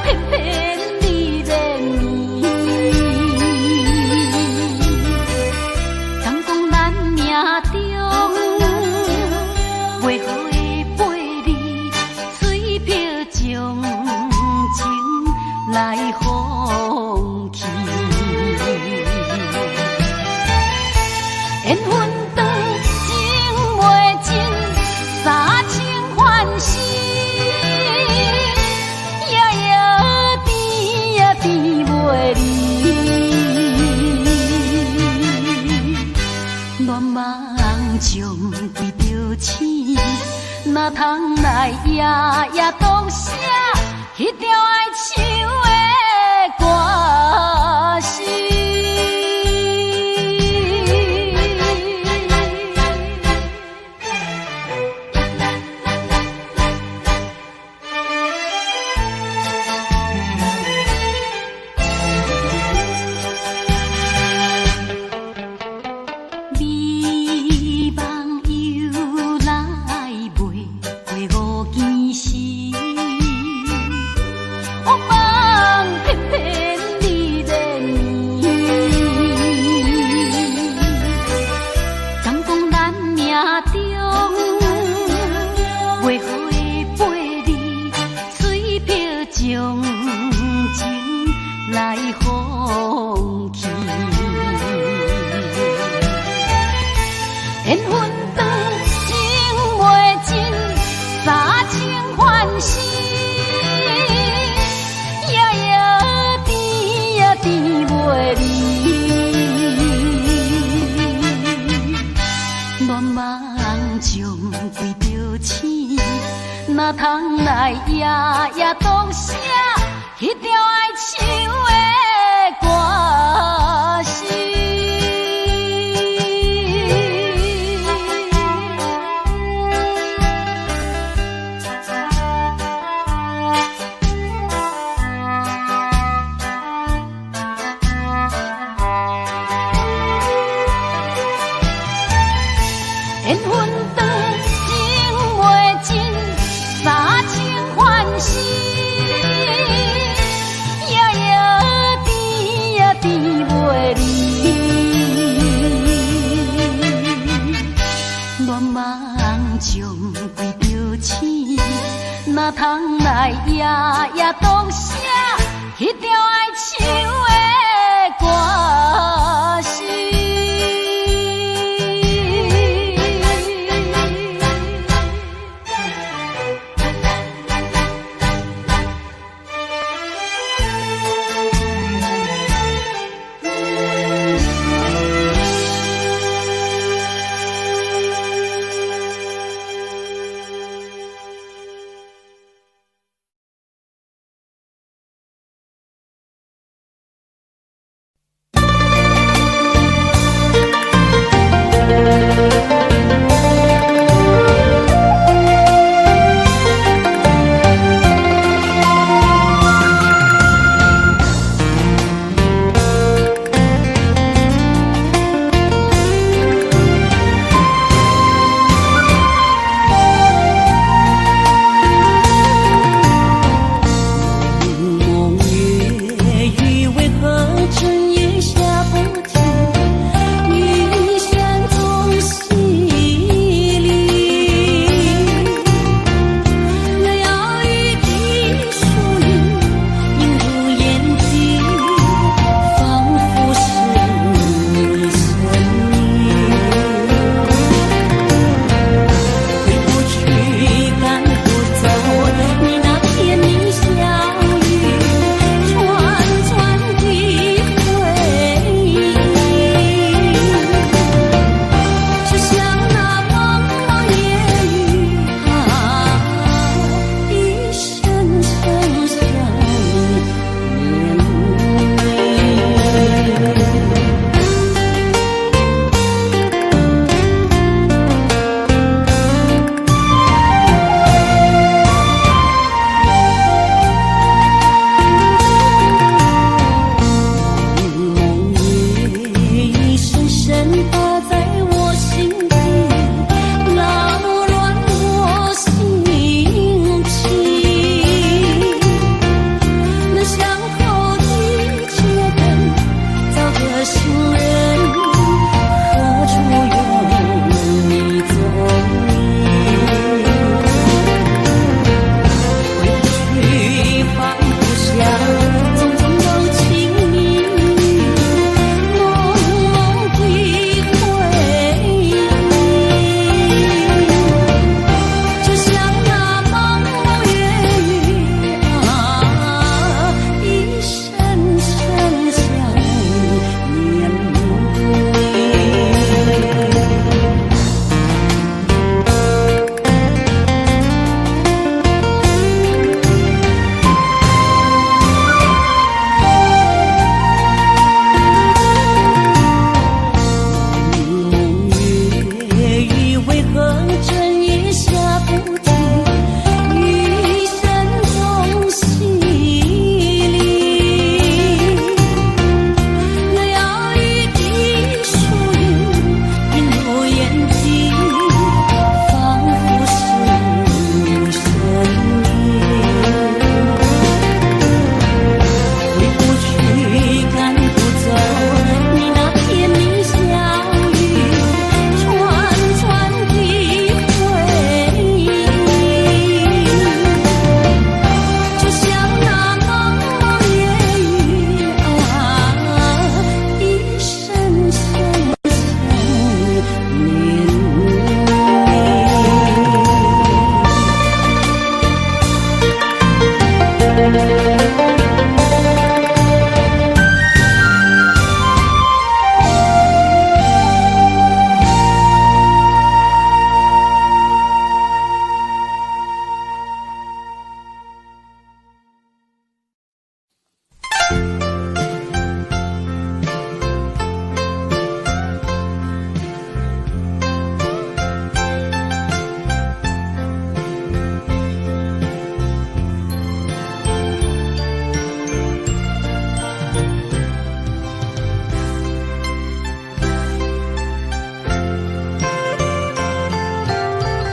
D: 偏偏你連綿。敢講咱命中袂好的八字，隨憑將情來放棄。緣分長，情袂盡，三生還世，夜夜甜也甜袂離。願望將為著醒，哪通來夜夜獨寫彼條愛唱的歌詞。美夢由來袂過五更時，惡夢偏偏你連綿。敢講咱命中袂好的八字，隨憑將情來放棄。緣分長，情袂盡，三生還世，夜夜甜也甜袂離。願望將為著醒，哪通來夜夜獨寫彼條愛唱的歌詞。緣分長，情袂盡，三生還世，夜夜甜也甜袂離。願望將為著醒，哪通來夜夜獨寫彼條愛唱的歌詞。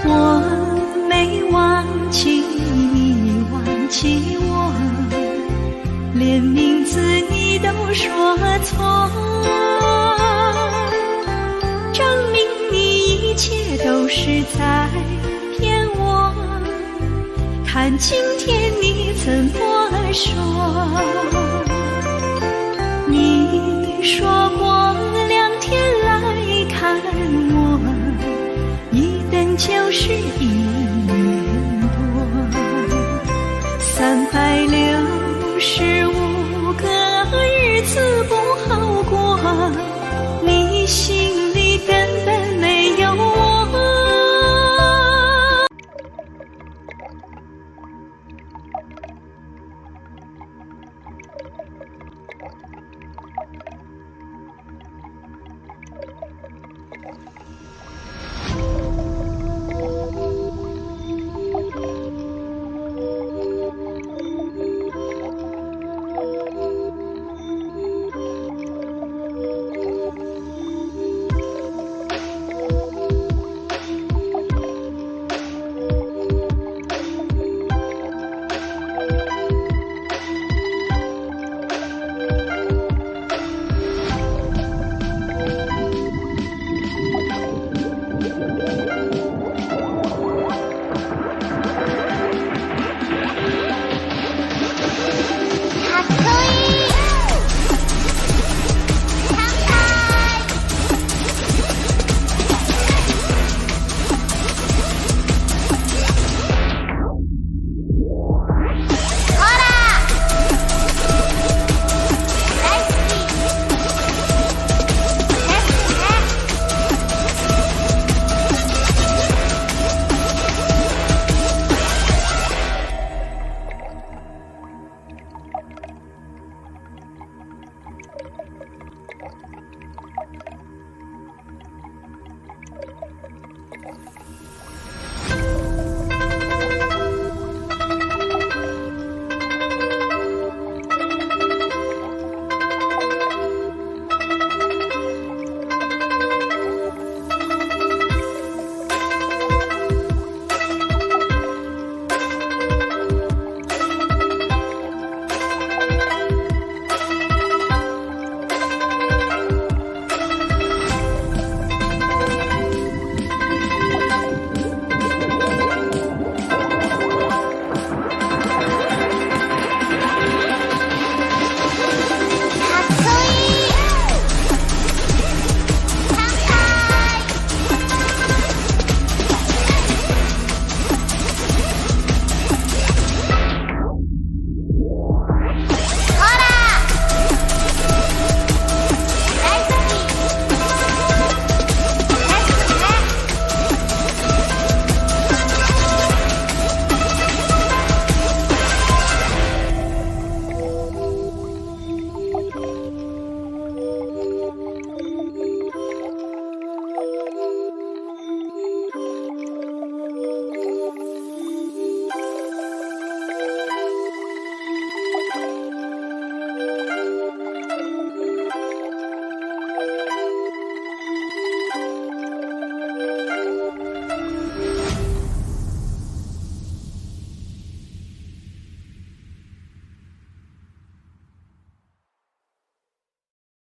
B: 我没忘记你，忘记我，连名字你都說錯，證明你一切都是在騙我。看今天你怎麼說？你說過兩天來看我，一等就是一年多，365個日子不好過，你心裡根本